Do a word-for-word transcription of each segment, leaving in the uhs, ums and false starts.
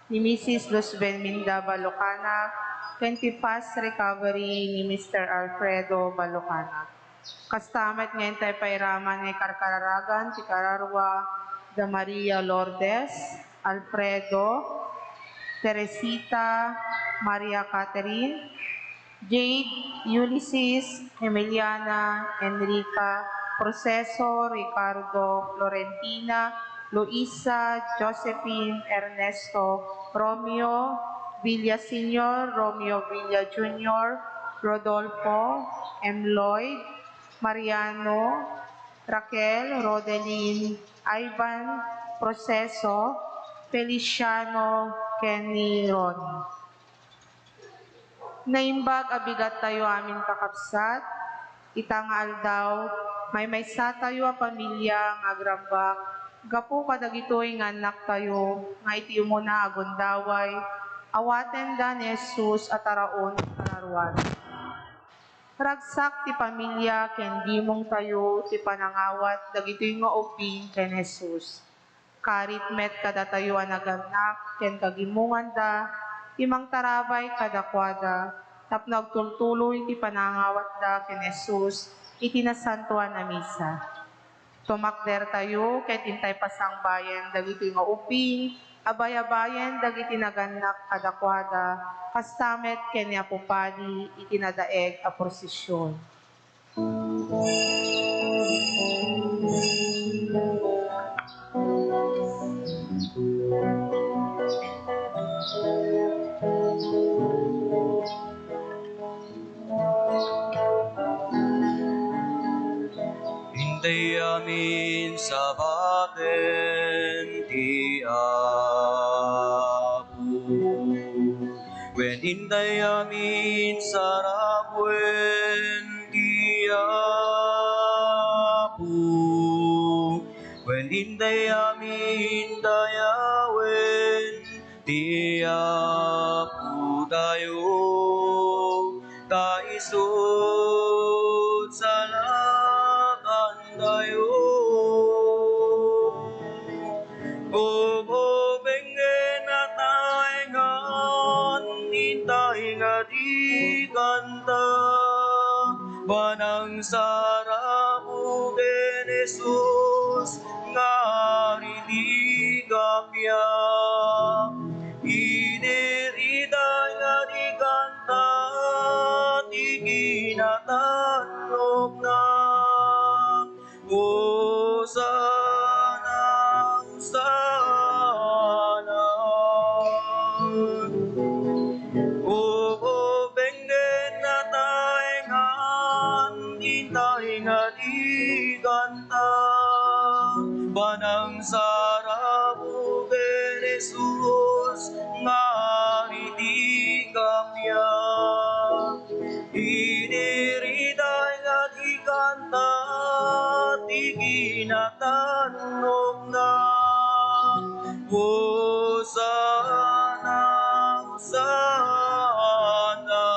ni Missus Luzben Minda Balucanac, ken ti fast recovery ni Mister Alfredo Balucanac. Kasta met nga intay pairaman nga ikarkararagan ti kararua da Maria Lourdes, Alfredo, Teresita, Maria Catherine, Jade, Ulysses, Emiliana, Enrica, Proceso, Ricardo, Florentina, Luisa, Josephine, Ernesto, Romeo, Villa Senior, Romeo Villa Junior, Rodolfo, M. Lloyd, Mariano, Raquel, Rodelin, Ivan, Proceso, Feliciano, Kenny, Ronnie. Naimbag a bigattayo amin, kakabsat, ita nga aldaw, maymaysatayo a pamilia nga agrambak gapu kadagitoy nga annaktayo nga iti umuna a gundaway, awatenda ni Jesus a taraon a kararuana. Ragsak ti pamilia ken gimongtayo ti panangawat dagitoy nga ubbing ken Jesus. Karit met kadatayo a nagannak ken kagimonganda ti mangtarabay kadakuada tapno agtultuloy ti panangawatda ken Jesus iti Nasantoan a Misa. Tumakdertayo ket intay pasangbayen dagitoy nga ubbing a bayabayen dagiti nagannak kadakuada, kasta met ken ni Apo Padi iti nadaeg a prosesion. Intay amin sabaten ti Apo, wen intay amin sarabuen ti Apo, wen intay amin dayawen ti Apotayo, ta isut' salakantayo. Ubobenggen a taengan, intay nga di kanta, panangsarabugen Jesus nga aridi kapia. Inirida nga di kanta ti kinatannokna. Hosanna, Hosanna. Ubobenggen a taengan, intay nga di kanta, panangsarabugen Jesus nga aridi kapia. Inirida nga di kanta ti kinatannokna. Hosanna, Hosanna.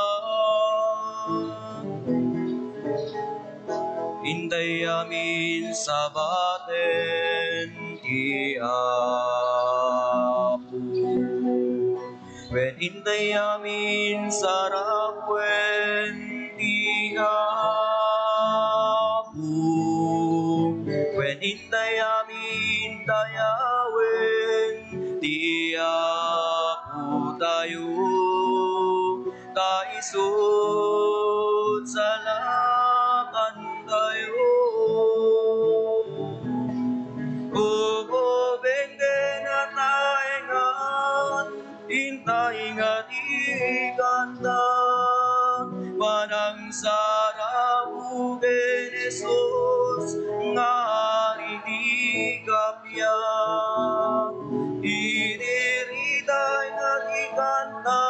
Intay amin sabaten ti Apo. Wen intay amin sarabuen ti Apo. Wen intay amin dayawen ti Apotayo. Ta isut' salakantayo. Ubobenggen a taengan, intay nga di kanta, panangsarabugen Jesus nga aridi kapia. Inirida nga di kanta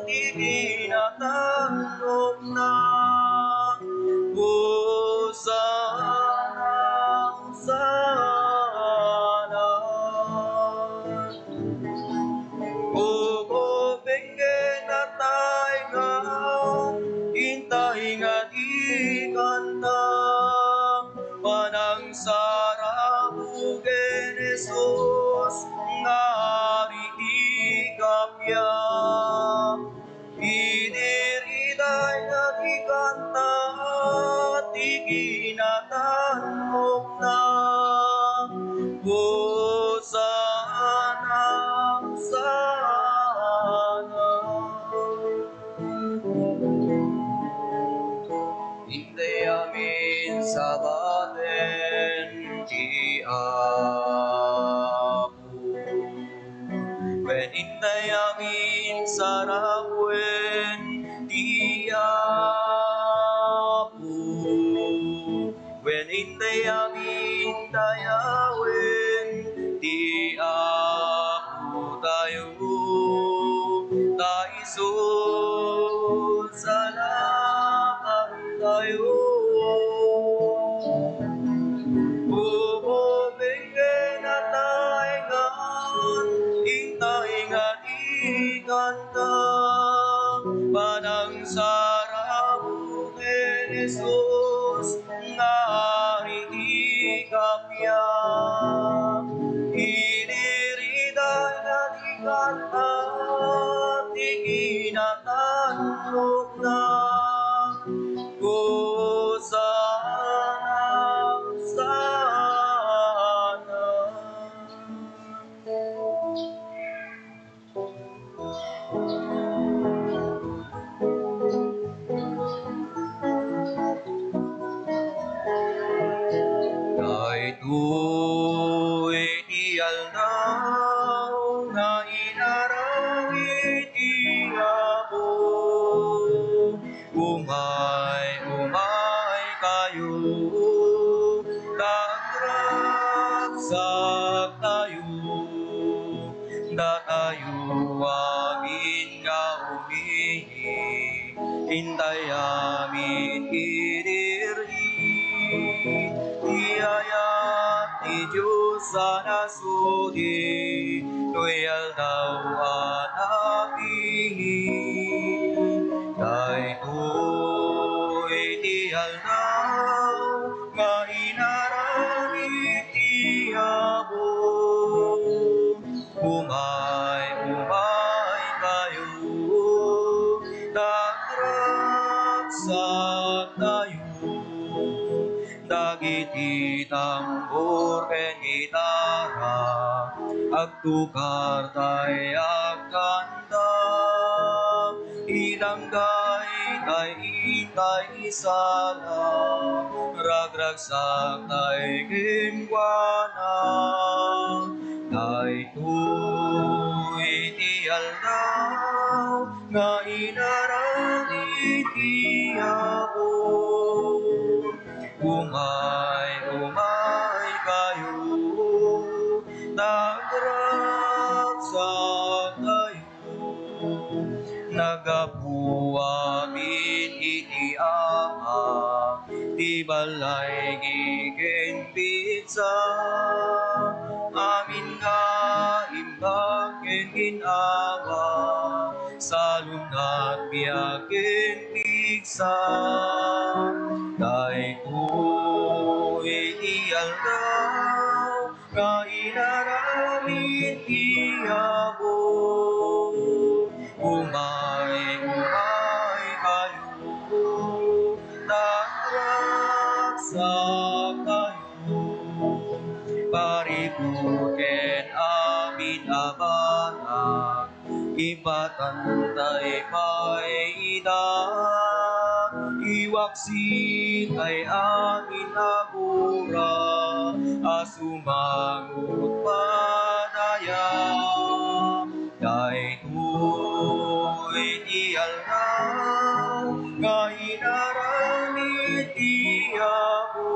ti kinatannokna. Hosanna, Hosanna. Ubobenggen a taengan, intay nga di kanta, panangsarabugen Jesus nga aridi sarap wen ti Apo, wen intay amin dayawen ti Apotayo, ta isu salakantayo. Ubo ken nataengan, intay nga ikanta, panangsarabo ken Jesus, nga ari ti kappia. Idi ritay nga ikanta ti kinatannokna. Hosanna, Hosanna. Daytoy ti aldaw nga inaramid ti Apo. Umay, umay kayo, ta agragsaktayo. Datayo amin nga umihi, intay amin idirhi. Ti ayat ti Dios a nasudi, toy aldaw a napili. Daytoy ti aldaw nga inaramid ti Apo. Umay, umay kayo, ta agragsaktayo. Dagiti tambor ken gitara, agtukar tay agkanta. Idanggay tay itay isala, ragragsak tay kenkuana. Daytoy ti aldaw nga inaramid ti Apo. Umay, umay kayo, ta agragsaktayo. Naggapu amin iti Ama ti balay ken pigsa. Amin nga imbag ken gin-awa, salun-at biag ken pigsa. Daytoy ti aldaw nga inaramid ti Apo. Umay, umay kayo, ta agragsaktayo. Parikut ken amin a banag, ipatan tay pay ida. Iwaksi tay amin a gura a sumangot padaya. Daytoy ti aldaw nga inaramid ti Apo.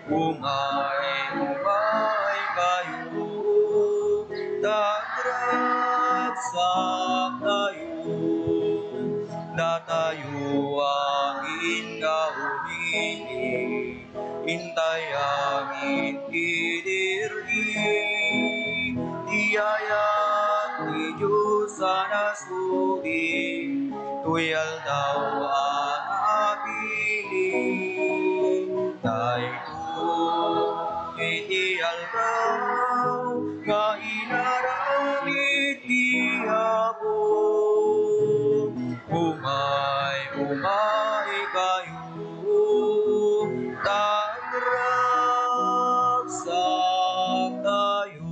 Umay, umay kayo, ta agragsaktayo. Datayo amin nga umihi, intay amin idirhi. Ti ayat ti Dios a nasudi, toy aldaw a napili. Daytoy ti aldaw nga inaramid ti Apo. Umay, umay kayo, ta agragsaktayo.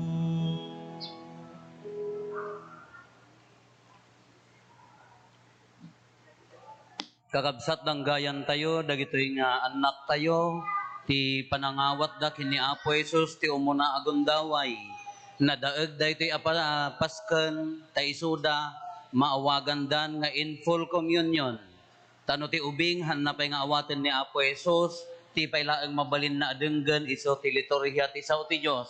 Kakabsat, danggayantayo dagitoy nga annaktayo, ti panangawatda ken ni Apo Jesus ti umuna a gundaway. Nadaeg daytoy a pa-, pasken ta isuda maawagandan nga in full communion. Ta no ti ubing, hanna pay nga awaten ni Apo Jesus, ti pay laeng mabalinna a denggen isu ti liturhia ti sao ti Dios.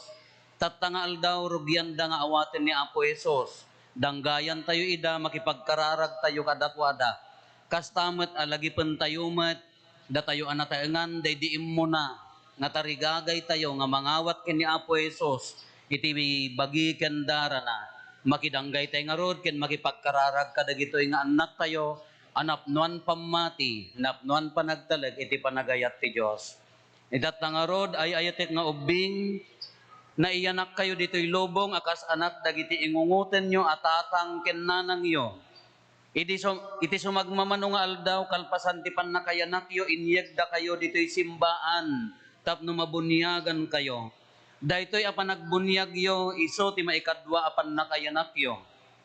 Tatta nga aldaw, rugianda nga awaten ni Apo Jesus. Danggayantayo ida, makipagkararagtayo kadakuada. Kasta met a lagipentayo met datayo a nataengan daydi immuna nga tarigagaytayo nga mangawat ken ni Apo Jesus iti bagi ken darana. Makidanggaytay ngarud ken makipagkararag kadagitoy nga annaktayo a napnoan pammati, napnoan panagtalek iti panagayat ti Dios. Itatta ngarud, ay-ayatek nga ubbing, naiyanakkayo ditoy lubong a kas anak dagiti ingungotenyo a tatang ken nanangyo. Iti sum-, iti sumagmamano nga aldaw, kalpasan ti pannakayanakyo, inyegdakayo ditoy simbaan tapno mabuniagankayo. Daytoy a panagbuniagyo, isu ti maikadua a pannakayanakyo.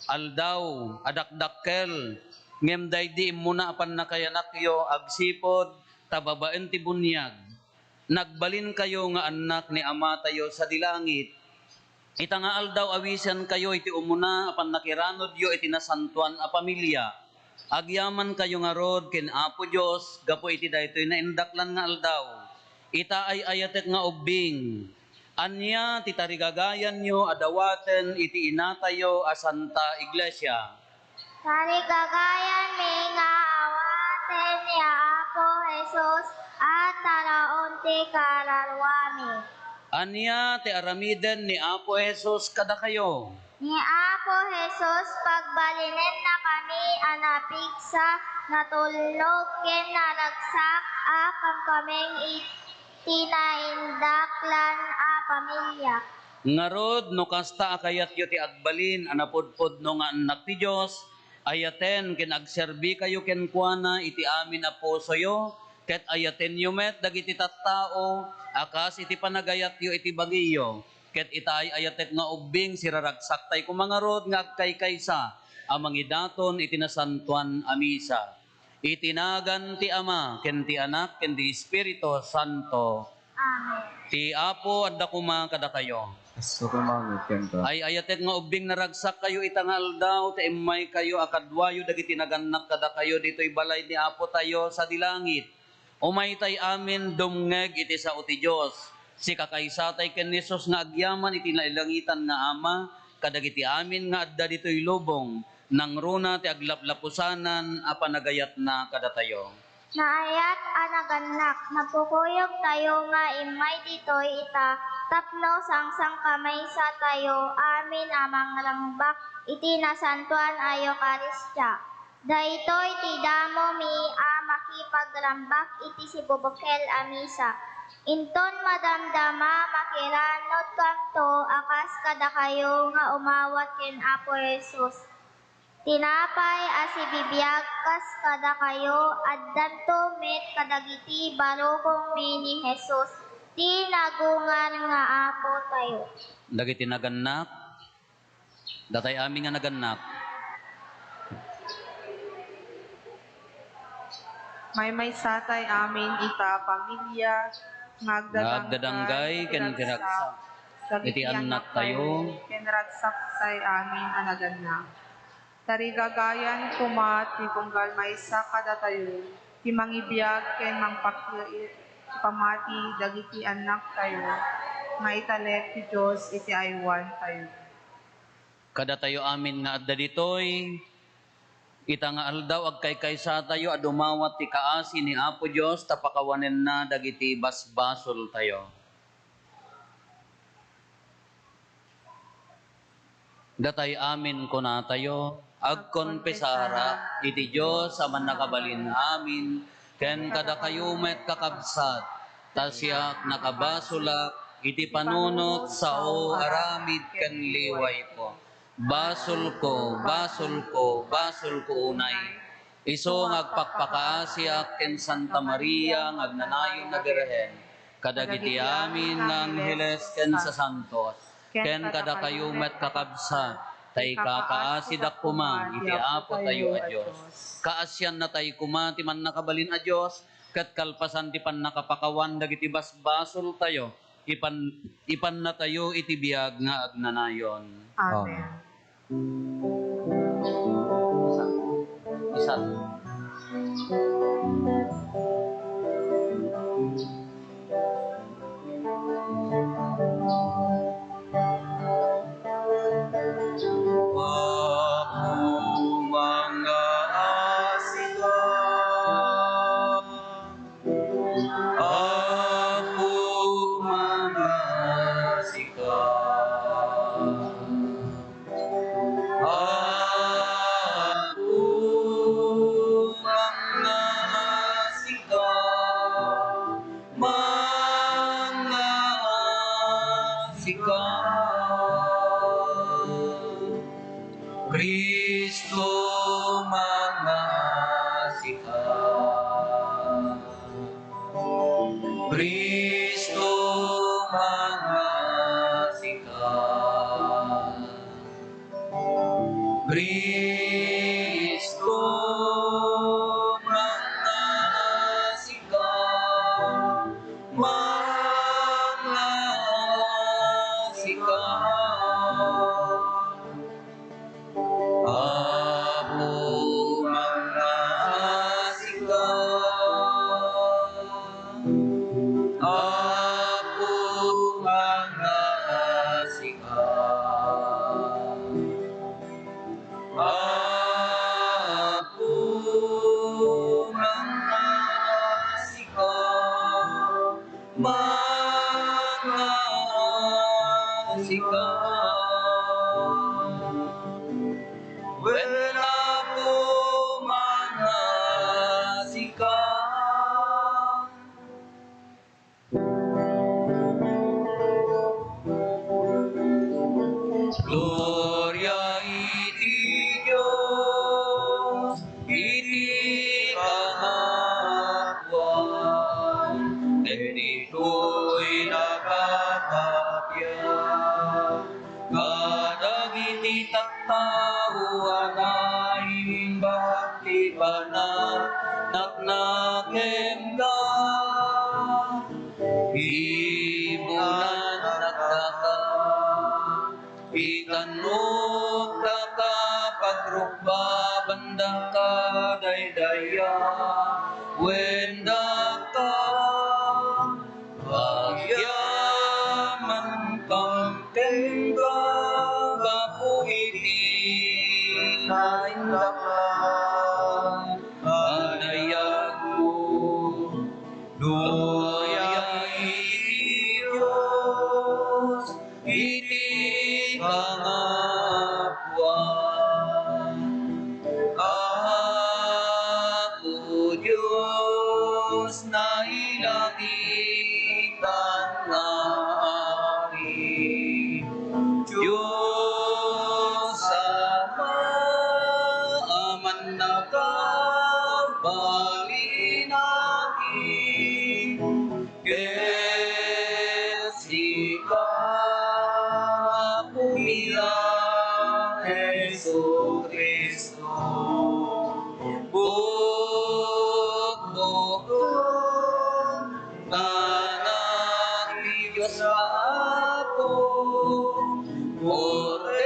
Aldaw a dakdakkel, ngem daydi immuna a pannakayanakyo agsipud ta babaen ti buniag. Nagbalinkayo nga annak ni Amatayo sadi langit. Ita nga aldaw, awisenkayo iti umuna a pannakiranudyo iti nasantoan a pamilia. Agyamankayo ngarud ken Apo Dios gapu iti daytoy naindaklan nga aldaw. Ita ay-ayatek nga ubbing. Ania ti tarigagayanyo a dawaten iti inatayo a Santa Iglesia? Tarigagayanmi nga awaten ni Apo Jesus a taraon ti kararuami. Ania ti aramiden ni Apo Jesus kadakayo? Ni Apo Jesus, pagbalinennakami a napigsa, natulnog, ken naragsak a kamkameng iti naindaklan a pamilia. Ngarud, no kasta a kayatyo ti agbalin a napudpudno nga annak ti Dios, ayaten ken agserbikayo kenkuana iti amin a pusoyo, ket ayatenyo met dagiti tattao a kas iti panagayatyo iti bagiyo. Ket ita ay-ayatek nga ubbing, siraragsaktayo koma ngarud nga agkaykaysa a mangidaton iti nasantoan a misa. Iti nagan ti Ama, ken ti Anak, ken ti Espiritu Santo. Amen. Ti Apo adda koma kadakayo. Isu koma met kenka. Ay-ayatek nga ubbing, naragsakkayo ita nga aldaw, ta immaykayo a kaduayo dagiti nagannak kadakayo ditoy balay ni Apotayo sadi langit. Umaytay amin dumngeg iti sao ti Dios. Sikakaysatay ken ni Jesus nga agyaman iti nailangitan nga Ama kadagiti amin nga adda ditoy lubong. Nangruna ti aglaplapusanan a panagayatna kadatayo. Naayat a nagannak, nagkukuyogtayo nga immay ditoy ita tapno sangsangkamaysatayo amin a mangrambak iti nasantoan a Eukaristia. Daytoy ti damomi a makipagrambak iti sibubukel a misa. Inton madamdama, makiranudkamto a kas kadakayo nga umawat ken Apo Jesus. Tinapay a sibibiag kas kadakayo, addanto met kadagiti barukongmi ni Jesus, ti nagungar nga Apotayo. Dagiti nagannak, datay amin nga nagannak. Maymaysatay amin ita pamilia nga agdadangay ken ti ragsak dagiti annaktayo, ken ragsaktay amin a nagannak. Tarigagayan koma ti tunggal maysa kadatayo ti mangibiag ken mangpakiit ti pammati dagiti annaktayo nga italek ti Dios iti aywantayo. Kadatayo amin nga adda ditoy, ita nga aldaw, agkaykaysatayo a dumawat ti kaasi ni Apo Dios ta pakawanenna dagiti basbasoltayo. Datay amin kunatayo, agkonfesara iti Dios a mannakabalin amin, ken kadakayo met, kakabsat, ta siak nakabasolak iti panunot, sao, aramid ken liwayko. Basolko, basolko, basolko unay. Isu nga agpakpakaasiak ken Santa Maria nga agnanayon a Birhen, kadagiti amin nga angheles ken sasantos, ken kadakayo met, kakabsat, ta ikakaasidak koma iti Apotayo a Dios. Kaasiannatay koma ti Mannakabalin a Dios, ket kalpasan ti pannakapakawan dagiti basbasoltayo, Ipan-, ipannatayo iti biag nga agnanayon. Amen. Isa. Isa. Apo, mangngaasika. Apo, mangngaasika. Apo, mangngaasika. Mangngaasika. Cristo, mangngaasika. Cristo, mangngaasika. Cristo, mangngaasika. Mangngaasika. Apo, mangngaasika. Apo, mangngaasika. Apo, mangngaasika. Mangngaasika. Wen, Apo, mangngaasika. Gloria iti Dios iti pangapuan, ket ditoy nagakabiag kadagiti tattao a naimbag ti panagnakenna. Ibunan daka, itannok daka, pagrukbaban daka, daydayaw wen daka. Agyaman kenka gapu iti naindaklan a dayagko. Gloria iti Dios iti pangapuan. Apo Dios, nailangitan nga Ari, Dios Ama a mannakabalin, ket sika, Apo mi a Jesu-Cristo, bukbukon nga Anak ti Dios nga Apo, Kordero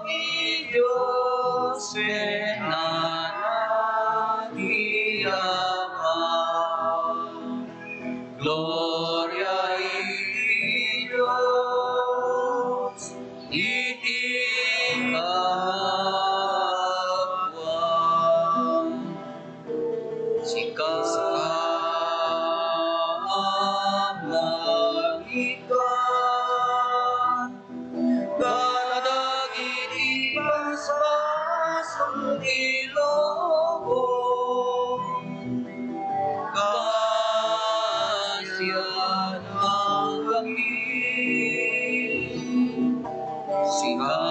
ti Dios, ken Anak ti Ama. Gloria iti Dios iti kapuan. Sika, Ama, ika kadagiti basbasol ti lubong. Kaasian kami, sika,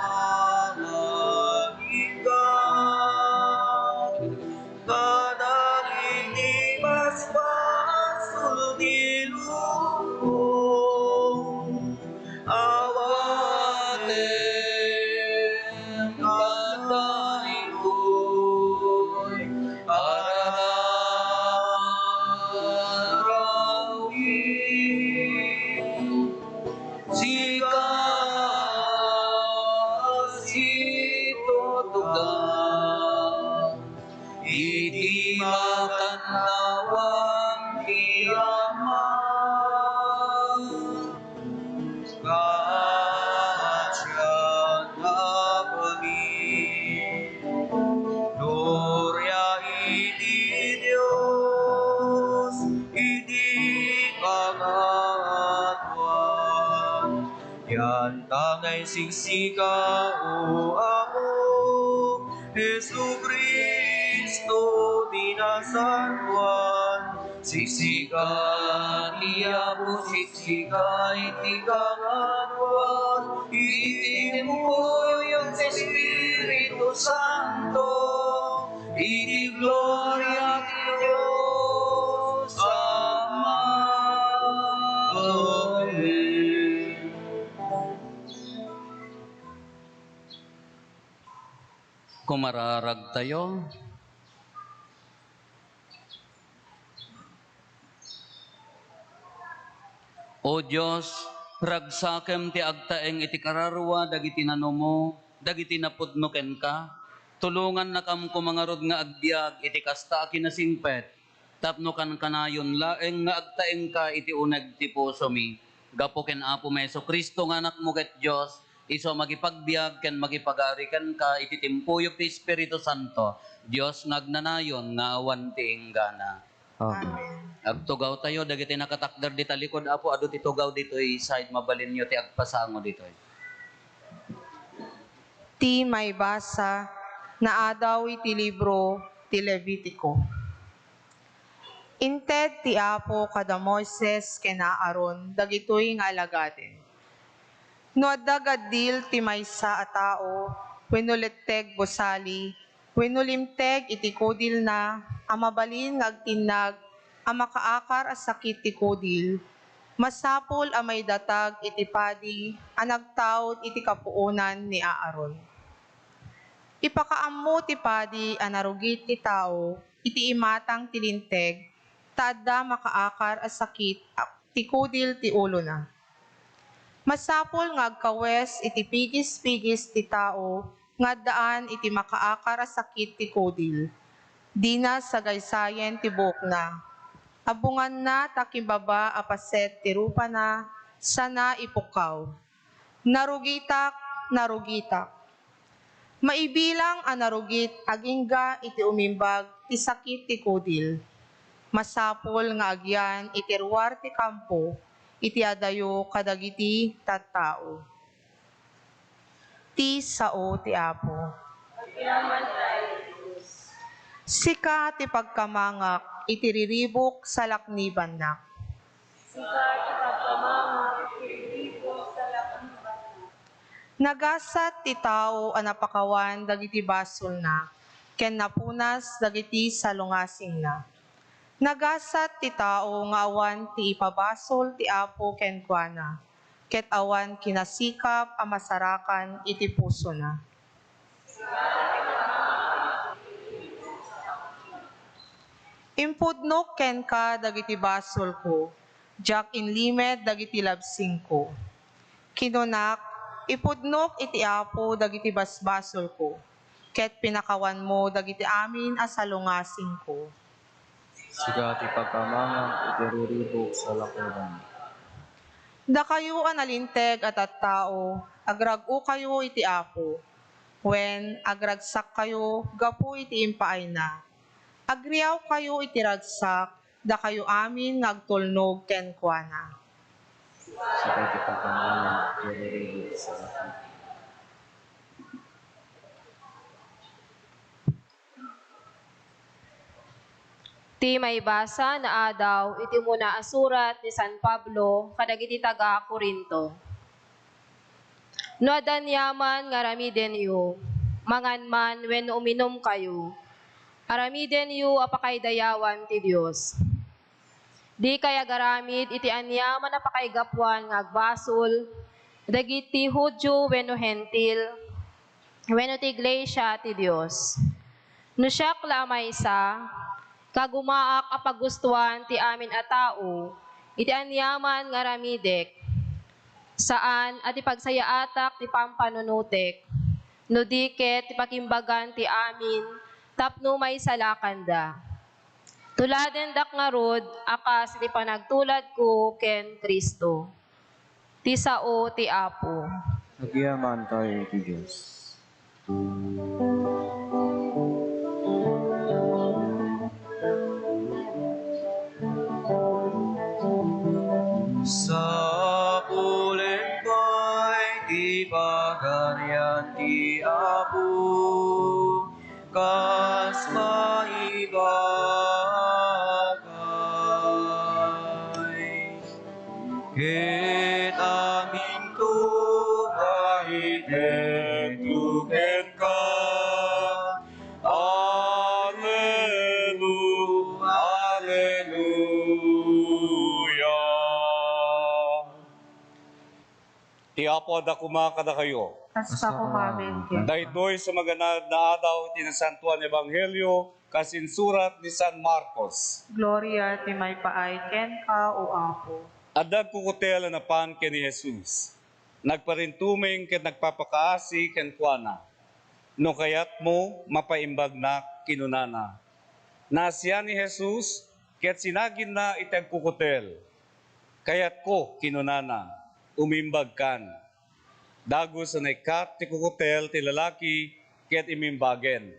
Ama, ika kadagiti basbasol ti lubong. Awatem kadta Iti makannawan ti Ama, kasian a bagi. Gloria iti Dios iti kangatoan. Dianta nga isiksika, O Apo, Jesu-Cristo ti nasantoan. Siksika ti Apo, siksika iti kangatoan, iti timpuyog ti Espiritu Santo, iti gloria ti Dios Ama. Amen. Kumararagtayo. O Dios, ragsakem ti agtaeng iti kararua dagiti nanumo, dagiti napudno kenka. Tulongannakam koma ngarud nga agbiag iti kasta a kinasingpet, tapno kankanayon laeng nga agtaengka iti uneg ti pusomi. Gapu ken Apomi Jesu-Cristo nga Anakmo ket Dios, isu a makipagbiag ken makipagari kenka iti timpuyog ti Espiritu Santo, Dios nga agnanayon nga awan ti inggana. Amen. Amen. Agtugawtayo dagiti nakatakder dita likod, Apo, adu ti tugaw ditoy side, mabalinyo ti agpasango ditoy. Ti maibasa, naadaw iti libro ti Levitico. Inted ti Apo kada Moises ken Aaron dagitoy nga alagaden. No adda gaddil ti maysa a tao wenno letteg gusali wenno limteg iti kudilna a mabalin nga agtinnag a makaakar a sakit ti kudil, masapul a maidatag iti padi a nagtaud iti kapuonan ni Aaron. Ipakaammo ti padi a narugit ti tao iti imatang ti linteg, ta adda makaakar a sakit a-, ti kudil ti ulona. Masapul nga agkawes iti pigis-pigis ti tao nga addaan iti makaakar a sakit ti kudil. Dina sagaysayen ti buokna. Abbonganna ta kimbaba a paset ti rupana, sana ipukkaw. Narugitak, narugitak. Maibilang a narugit agingga iti umimbag ti sakit ti kudil. Masapul nga agyan iti ruar ti kampo iti adayo kadagiti tattao. Ti sao ti Apo. Sika ti pagkamangak iti riribuk salaknibannak. Sika ti pagkamangak iti riribuk salaknibannak. Nagasat ti tao a napakawan dagiti basolna, ken napunas dagiti salungasingna. Nagasat ti tao nga awan ti ipabasol ti Apo kenkuana, ket awan kinasikap a masarakan iti pusona. Impudnok kenka dagiti basolko, diak inlimed dagiti labsingko. Kinunak, ipudnok iti Apo dagiti basbasolko, ket pinakawanmo dagiti amin a salungasingko. Sika ti pagkamangak iti riribuk salaknibannak. Dakayo a nalinteg a tattao, agrag-okayo iti Apo. Wen, agragsakkayo gapu iti impaayna. Agriawkayo iti ragsak, dakayo amin nga agtulnog kenkuana. Sika ti pagkamangak iti riribuk salaknibannak. Ti maibasa naadaw iti umuna a surat ni San Pablo kadagiti taga-Corinto. No adda aniaman nga aramidenyo, mangan man wenno uminumkayo, aramidenyo a pakaidayawan ti Dios. Dikay agaramid iti aniaman a pakaigapuan nga agbasol dagiti Judio wenno Hentil wenno ti iglesia ti Dios. No siak la a maysa, kagumaak a pagustuan ti amin a tao iti aniaman nga aramidek, saan a ti pagsayaatak ti pampanunotek, no di ket ti pakimbagan ti amin tapno maisalakanda. Tuladendak ngarud a kas iti panagtuladko ken Cristo. Ti sao ti Apo. Agyamankami iti Dios. Sapulen pay ti Pagarian ti Apo, kas maibagay. Ket aminto nga itedto kenka. Alelu-, Aleluya. Ti Apo adda koma kadakayo. Kasta koma met kenka. Daytoy sa maganad nga adaw iti Nasantoan Ebanghelio kas insurat ni San Marcos. Gloria ti maipaay kenka, O Apo. Adda agkukutel a napan ken ni Jesus. Nagparintumeng ket nagpapakaasi kenkuana. "No kayatmo, mapaimbagnak," kinunana. Naasian ni Jesus ket sinaginna iti agkukutel. "Kayatko," kinunana, "umimbagkan." Dagus a naikkat ti kukutel ti lalaki ket imimbagen.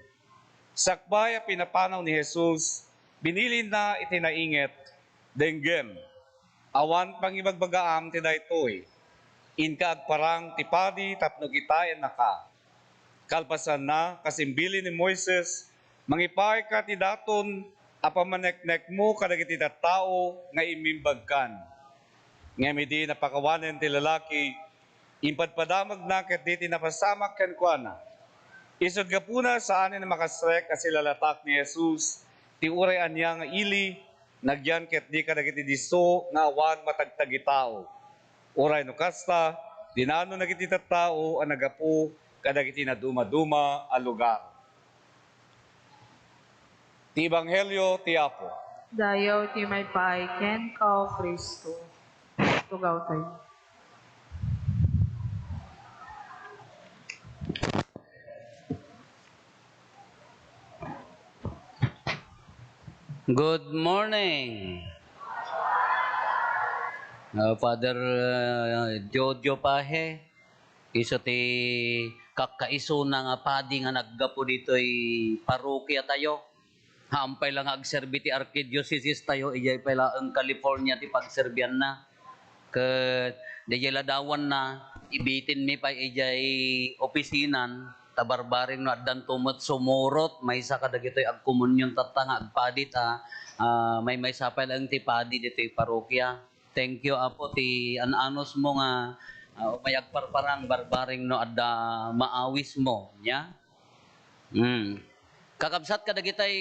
Sakbay a pinapanaw ni Jesus, binilinna iti nainget, "Denggem, awan pangibagbagaam ti daytoy. Inka agparang ti padi tapno kitaennaka." Kalpasanna, kas imbilin ni Moises, "Mangipaayka ti daton a pammaneknekmo kadagiti tattao nga immimbagkan." Ngem idi napakawanen ti lalaki, impadpadamagna ketdi ti napasamak kenkuana. Isut' gapuna, saanen a makasrek a silalatak ni Jesus ti uray ania nga ili, nagyan ketdi kadagiti disso nga awan matagtagitao. Uray no kasta, dinanona dagiti tattao a naggapu kadagiti nadumaduma a lugar. Ti Ebanghelio ti Apo. Dayaw ti maipaay kenka, O Cristo. Tugawtayo. Good morning. Ah, Father, ah, Jojo Pahe, isu ti kakkaisuna nga padi nga naggapu ditoy parokiatayo. Haan pay la nga agserbi ti arkidiosesistayo, idiay pay laeng California ti pagserbianna. Ket diay ladawanna, ibitinmi pay idiay opisinan, ta barbareng no addanto met sumurot maysa kadagitoy agkomunion tatta nga agpadi ta, ah, maymaysa pay laeng ti padi ditoy parokia. Thank you, Apo, ti an-anusmo nga, ah, umay agparparang barbareng no adda maawismo, nia? Mm. Kakabsat kadagitay,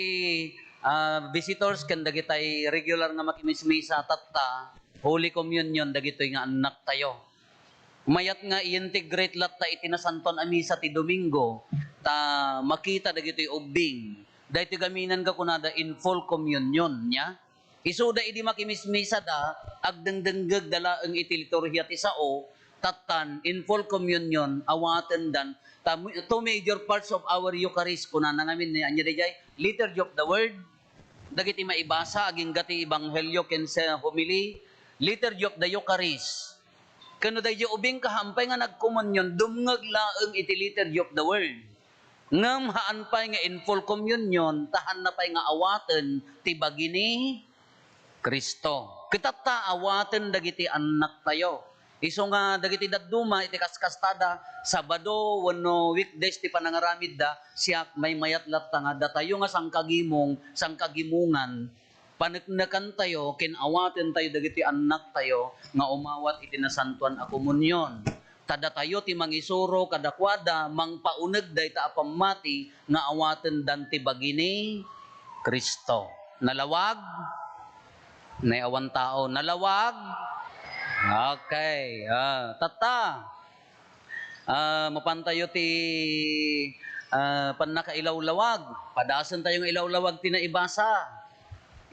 ah, visitors ken dagitay regular nga makimismisa tatta, Holy Communion dagitoy nga annaktayo. Mayat nga i-integrate latta iti nasantoan a misa ti Domingo, ta makita dagitoy ubbing. Daytoy gaminanka kunada in full communion, nia? Isuda idi makimismisada, agdengdengngegda laeng iti liturgia ti sao, tattan, in full communion, awatendan. Ta, two major parts of our Eucharist, kunana ngamin ni, ania daydiay? Liturgy of the Word, dagiti maibasa, agingga ti Ebanghelio ken sa homily, Liturgy of the Eucharist. Ken no daydiay ubing kahampay nga nagkomunion, dumngeg laeng iti Liturgy of the Word. Ngem haan pay nga in full communion, ta haanna pay nga awaten ti bagi ni Cristo. Ket tatta, awaten dagiti annaktayo. Isu nga dagiti dadduma iti kaskastada, Sabado wenno weekdays ti panangaramidda, siak, maymayat latta nga datayo nga sangkagimong, sangkagimongan, paneknekantayo ken awatentayo dagiti annaktayo nga umawat iti Nasantoan a Komunion. Ta datayo ti mangisuro kadakuada, mangpauneg dayta a pammati nga awatendan ti bagi ni Cristo. Nalawag? Nay awan tao. Nalawag? Okay. Ah, tatta. Ah, mapantayo ti, ah, pannakailawlawag. Padasentayo nga ilawlawag ti naibasa.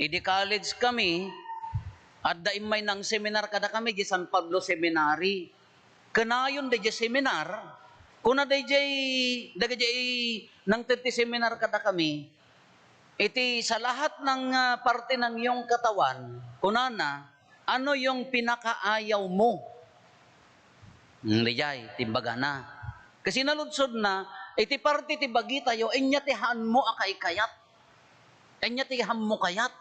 Idi college kami, adda immay nang-seminar kadakami di San Pablo Seminary. Kanayon daydiay seminar, Kuna dayjay, dagijay nangted ti seminar kadakami, iti sa lahat ng, ah, parte ng iyong katawan, kunana, "Ano yung pinakaayaw mo?" Hmm, dayjay, timbagana. Kasi naludsod na, iti parte ti bagitayo, inya ti haanmo a kaikayat. Ania ti haanmo kayat?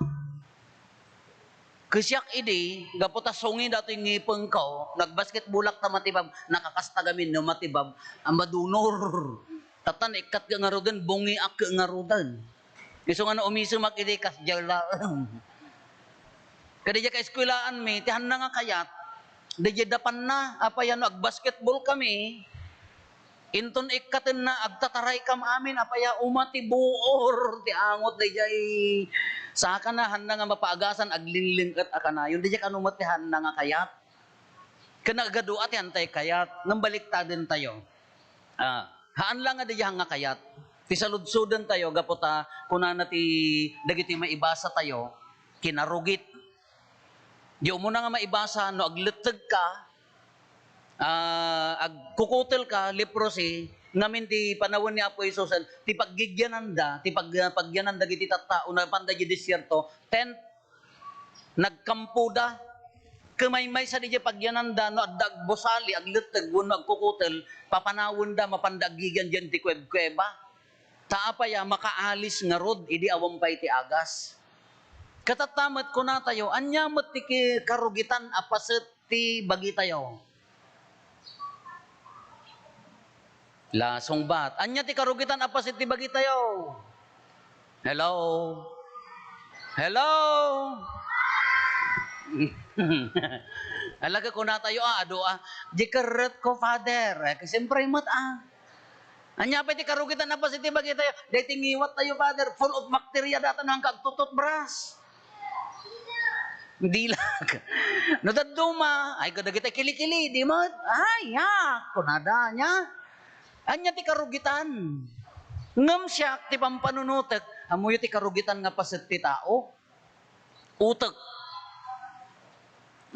Ket siak idi, gapu ta sungi datoy ngipengko, nagbasketballak ta matibab, nakakasta gamin no matibab, a madunor. Tatan, ikkat ka ngaruden, bungiak ka ngaruden. Isu nga no umisemak idi, kasdiay laeng. Kadi diay kaeskwelaanmi, ti haanna nga kayat, diay dapanna, apay a no agbasketball kami, inton ikkatenna, agtataraykam amin, apay a, uma ti buor ti angot dayjay sakana, haanna nga mapaagasan, aglingling-et a kanayon. Dayjay kano met ti haanna nga kayat. Ken nagadu a ti haantay kayat, ngem baliktadentayo. Ah, haan la nga dayjay haan nga kayat. Ti saludsodentayo, gapu ta kunana ti dagiti maibasatayo, kinarugit. Di umuna nga maibasa, no aglettegka, ah, agkukutelka, leprosy, ngamin ti panawen ni Apo Jesusen, ti paggigyananda, ti pag-, pagyanan dagiti tattao, napanda idiay desierto, tent, nagkampoda. Ket maymaysa diay pagyananda, no adda agbusali, agletteg, wenno agkukutel, papanawenda, mapanda aggigyan diay ti kuebkueba. Ta apay a, makaalis ngarud idi awan pay ti agas. Ket tatta met kunatayo, ania met ti ki-, karugitan a paset ti bagitayo? La, sungbat. Ania ti karugitan a paset ti bagitayo? Hello? Hello? Ala, kunatayo, ah, adu, ah, di kerretko, Father. Eh, siyempre met, ah. Ania pay ti karugitan a paset ti bagitayo? Daytoy ngiwattayo, Father, full of bacteria data no agtututbras. Dila. No dadduma, ay, kadagiti kilikili, di met? Ay, yak, kunada, ania? Ania ti karugitan? Ngem siak, ti pampanunotek, ammoyo ti karugitan nga paset ti tao? Utek.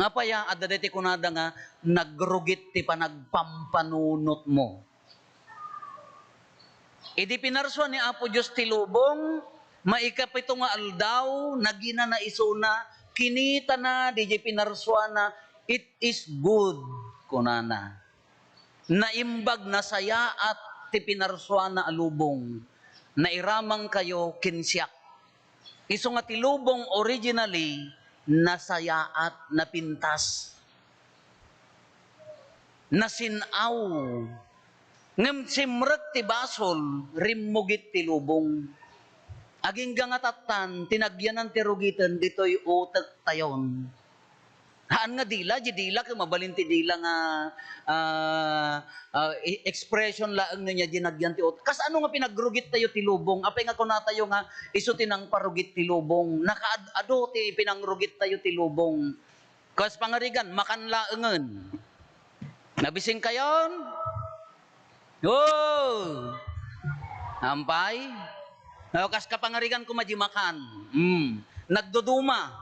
Apay a, adda daytoy kunada nga, nagrugit ti panagpampanunotmo. Idi pinarsua ni Apo Dios ti lubong, maikapito nga aldaw, naginana isuna, kinitana diay pinarsuana, "It is good," kunana. "Naimbag, nasayaat ti pinarsuana a lubong. Nairamangkayo ken siak." Isu nga ti lubong originally, nasayaat, napintas. Nasin-aw. Ngem simrek ti basol, rimmugit ti lubong. Agingga nga tattan, ti nagyanan ti rugiten, ditoy utektayon. Haan nga dila, di dila, ket mabalin ti dila nga, ah, ah, e-, expression laeng no nia di nagyan ti utek. Kasano nga pinagrugittayo ti lubong? Apay nga kunatayo nga isu ti nangparugit ti lubong? Nakaad-adu ti pinangrugittayo ti lubong. Kas pangarigan, makan laengen. Nabisingkayon? Oh! Ampay? Oh, kas kapangarigan koma di makan. Hmm. Nagduduma.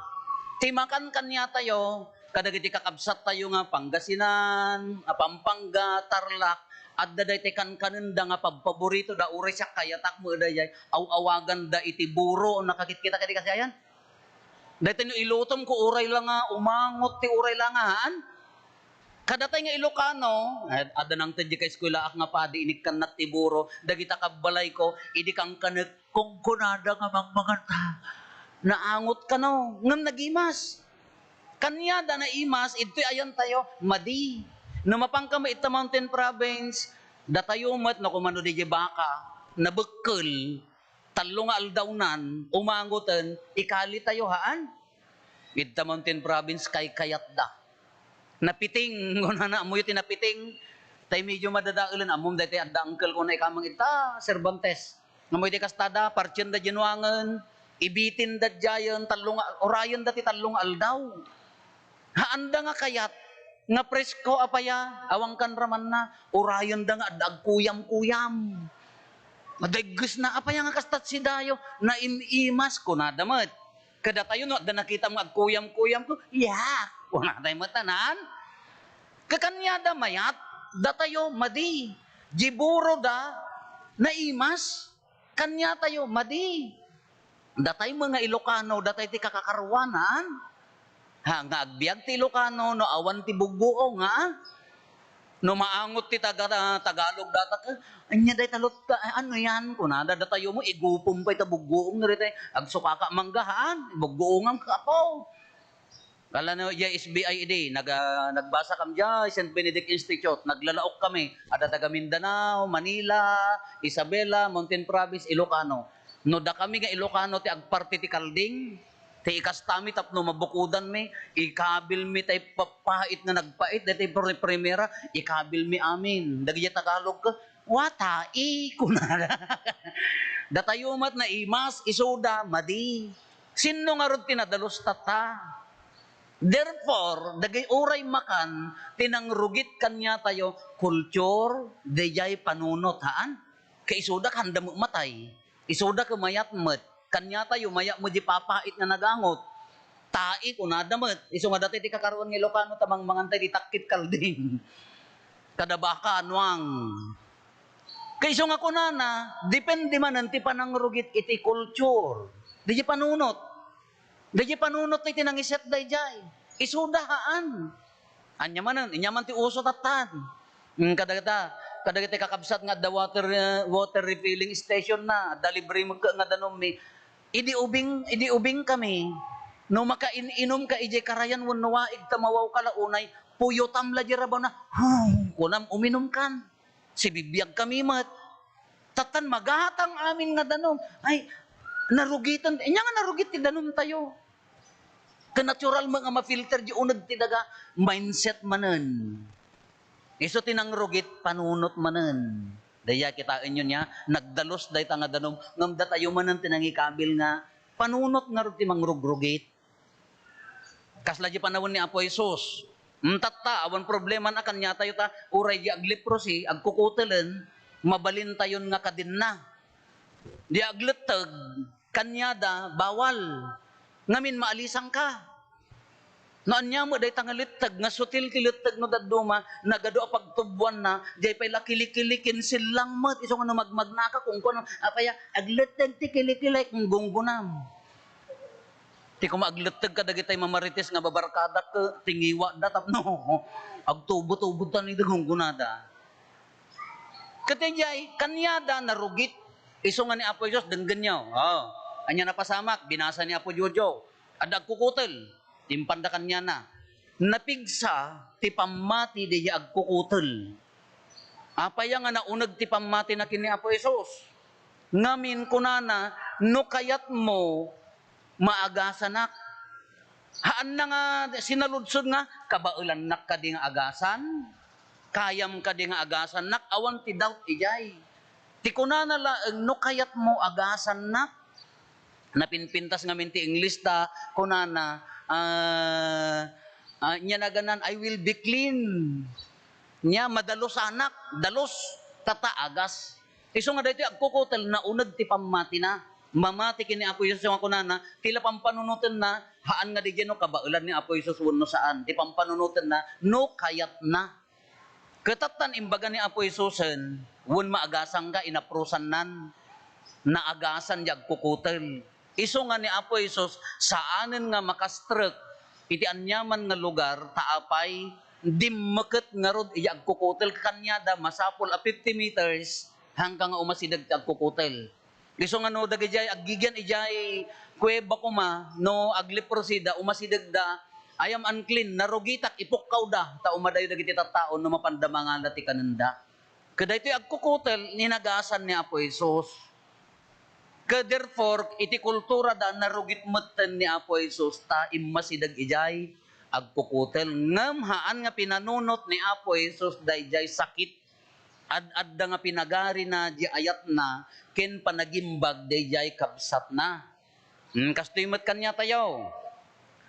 Ti makan kaniatayo, kadagiti kakabsattayo nga Pangasinan, a Pampanga, Tarlac, adda daytoy kankanenda nga pabpaborito da, uray siak kayatak met dayay, aw-awaganda iti buro, nakakit-, kita kadi kasiayan? Daytoy no ilutomko, uray la nga umangot ti uray la nga, haan? Kadatay nga Ilocano, ad-, adda nangted di kaeskuelaak nga padi, inikkannak ti buro, dagita kabbalayko, idi kankanek, kunkunada nga mangmangata. Naangot kano, ngem nagimas. Kaniada naimas, idtoy ayantayo, madi. No mapanka met ita Mountain Province, datayo met no kumano diay Baca, nabekkel, tallo nga aldawnan, umangoten, ikalitayo, haan? Ita Mountain Province, kaykayatda. Napiting, kunana, ammoyo ti napiting? Tay medyo madadaelen, ammom daytoy adda angkelko nga ikamang ita Cervantes. Ammoyo ti kastada, partienda diay nuangen, ibitinda diayen, tallo nga, urayenda ti tallo nga aldaw. Haanda nga kayat, nga presko, apay a, awan kan ramanna, urayenda nga adda agkuyam-kuyam. Madaggesna, apay a nga kasta ti sidayo, naim-imas, kunada met. Kadatayo, no adda nakitam nga agkuyam-kuyam, ko, yak, kunatayo met, anan? Kakaniada mayat, datayo, madi. Di buro da, naimas. Kaniatayo, madi. Datay met nga Ilocano, datay ti kakakaruanan. Ha, nga agbiag ti Ilocano, no awan ti bugguong, ha? No maangot ti taga-, Tagalog data, "Anya dayta lut-, ano yan?" Kunada, datayo met, igupom pay ta bugguong, dayta, agsukaka mangga, haan? Bugguongan ka, apo. Kala no, ya S B I idi, nag-, ah, nagbasa kami diay Saint Benedict Institute, naglalaok kami, adda taga Mindanao, Manila, Isabela, Mountain Province, Ilocano. No dakami nga Ilocano ti agparti ti kalding, ti ikastami tapno mabukodanmi, ikabilmi tay papait nga nagpait, daytoy pri-, primera, ikabilmi amin. Dagiti Tagalog ka, "Wa, tai," kunana. Datayo met naimas, isuda, madi. Sinno ngarud ti nadalus tatta? Therefore, dagiti uray makan ti nangrugit kaniatayo, culture, daydiay panunot, haan? Kaisuda, kanda met matay. Isuda, ket mayat met. Kaniatayo, mayat met di papait nga nagangot. Tai, kunada met. Isu nga dati ti kakaruan nga Ilocano, ta mangmangantay di takkit kalding. Kada baka, anuang. Kaisu nga kunana, depende manen ti panangrugit iti culture. Daydiay panunot. Daydiay panunot ti nangiset daydiay. Isuda, haan. Ania manen, ania man ti uso tattan. Mm, kadagita, kadagiti kakabsat nga adda water, eh, water refilling station na, adda libre met nga danummi. Idi ubing, idi ubing kami, no makain-inom ka idiay karayan wenno waig ta mawaw ka la unay, puyotam la di rabaw na, "Huu," kunam, uminum kan. Sibibiag kami met. Tattan magatang amin nga danum. Ay, narugiten. Ania nga narugit ti danumtayo? Ket natural met nga ma-filter di uneg ti daga, mindset manen. Isu ti nangrugit, panunot manen. Daydiay, kitaenyo nia, nagdalus dayta nga danum, ngem datayo manen ti nangikabil nga panunot ngarud ti mangrugrugit. Kasla di panawen ni Apo Jesus. Mm, tatta, awan problema na kaniatayo ta, uray di agleprosy, agkukutelen, mabalintayon nga kadinna. Di agletteg, kaniada, bawal. Ngamin, maalisanka. No ania met dayta nga letteg, nga sutil ti letteg no dadduma, nagadu a pagtubuanna, diay pay la kilikili, kinsillang met, isu nga no magmagnaka, kunkuam, apay a, agletteg ti kilikilik, gunggunam. Ti koma agletteg kadagitay mamarites nga babarkadak, ti ngiwada tapno agtubo-tubo ta ni gunggunada. Ket idiay, kaniada narugit. Isu nga ni Apo Jesus, denggenyo. Oh, ania napasamak, binasa ni Apo Jojo. Adda agkukutel. Impanda kaniana. Napigsa ti pammati daydiay agkukutel. Apay a nga nauneg ti pammatina ken ni Apo Jesus? Ngamin kunana, "No kayatmo, maagasanak." Haanna nga sinaludsod nga, "Kabaelannak kadi nga agasan? Kayam kadi nga agasannak?" Awan ti doubt idiay. Ti kunana laeng, "No kayatmo, agasannak." Napinpintas ngamin ti English ta, kunana, ah, ah, nia naganan, "I will be clean." Nia, madalusanak, dalus, tatta agas. Isu nga daytoy agkukutel, nauneg ti pammatina. Mamati ken ni Apo Jesus nga kunana, ti la pampanunotenna, haan nga didiay no kabaelan ni Apo Jesus wenno saan. Ti pampanunotenna, no kayatna. Ket tattan imbaga ni Apo Jesusen, "Wen maagasanka," inaprosannan. Naagasan di agkukutel. Isu nga ni Apo Jesus, saanen nga makastrek iti aniaman nga lugar, ta apay, dimmeket ngarud idi agkukutel. Kaniada, masapul a fifty meters, hangka nga umasideg ti agkukutel. Isu nga no dagidiay aggigian idiay kuweba koma, no agleprosida, umasidegda, "I am unclean," narugitak, ipukkawda, ta umadayo dagiti tattao no mapanda mangala ti kanenda. Ket daytoy agkukutel, ninagasan ni Apo Jesus. Ket therefore, iti kulturada, narugit metten ni Apo Jesus, ta immasideg idiay agkukutel. Ngem haan nga pinanunot ni Apo Jesus daydiay sakit. Ad-adda nga pinagarina di ayatna ken panagimbag daydiay kabsatna. Hmm, kastoy met kaniatayo.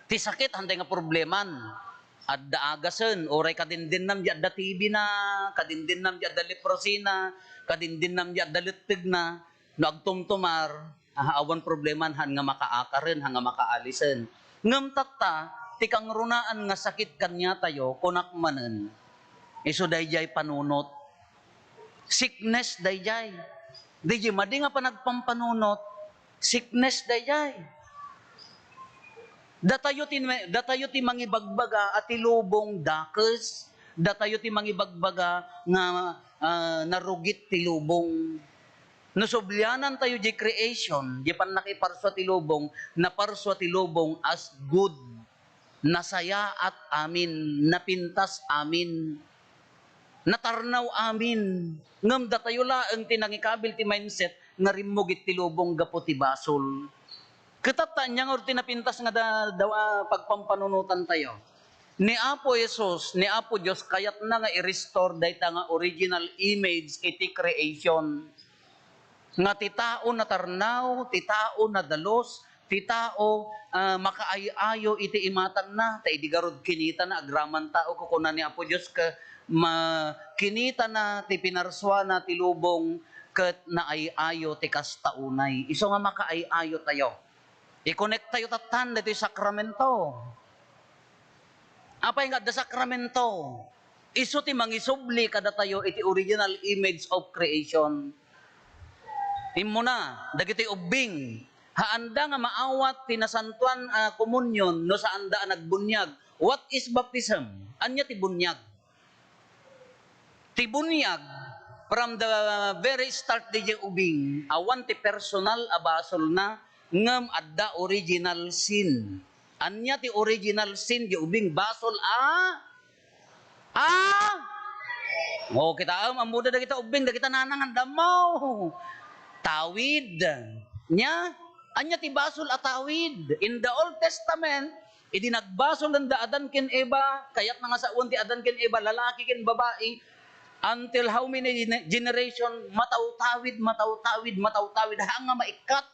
Ti sakit, haantay nga probleman. Adda agasen, uray kadindinnam di adda T B na, kadindinnam di adda leprosy na, kadindinnam di adda lettegna. No agtumtumar, ah, awan probleman, haan nga makaakaren, haan nga makaalisen. Ngem tatta, ti kangrunaan nga sakit kaniatayo, kunak manen, isu daydiay panunot. Sickness dayjay. Dayjay madi nga panagpampanunot, sickness dayjay. Datayo ti, datayo ti mangibagbaga a ti lubong dakes. Datayo ti mangibagbaga nga, ah, narugit ti lubong. No sublianantayo diay creation, diay pannakiparsua ti lubong, naparsua ti lubong as good. Nasayaat amin, napintas amin, natarnaw amin. Ngem datayo laeng ti nangikabil ti mindset nga rimmugit ti lubong gapu ti basol. Ket ania ngarud ti napintas nga da-, dawa pagpampanunotantayo? Ni Apo Jesus, ni Apo Dios, kayatna nga i-restore dayta nga original image iti creation. Nga ti tao natarnaw, ti tao nadalus, ti tao, ah, makaay-ayo iti imatangna. Ta idi garud kinitana, agraman tao, kukuna ni Apo Dios, ket ma-, kinitana ti pinarsuana ti lubong ket naay-ayo ti kasta unay. Isu nga makaay-ayotayo. I-connecttayo tattan ditoy sakramento. Apay nga adda sakramento? Isu ti mangisubli kadatayo iti original image of creation. Immuna, dagitoy ubbing, haanda nga maawat ti nasantoan a komunion no saanda a nagbuniag. What is baptism? Ania ti buniag? Ti buniag, from the very start diay ubing, awan ti personal a basolna, ngem adda original sin. Ania ti original sin diay ubing? Basol a, a? O, kitaem, ammoda dagita ubbing, dagita nanang, anda ammo. Tawid. Nia? Ania ti basol a tawid? In the Old Testament, idi nagbasolenda Adan ken Eva, kayatna nga sawen ti Adan ken Eva, lalaki ken babai, until how many gene-, generation, matawtawid, matawtawid, matawtawid, haan nga maikkat.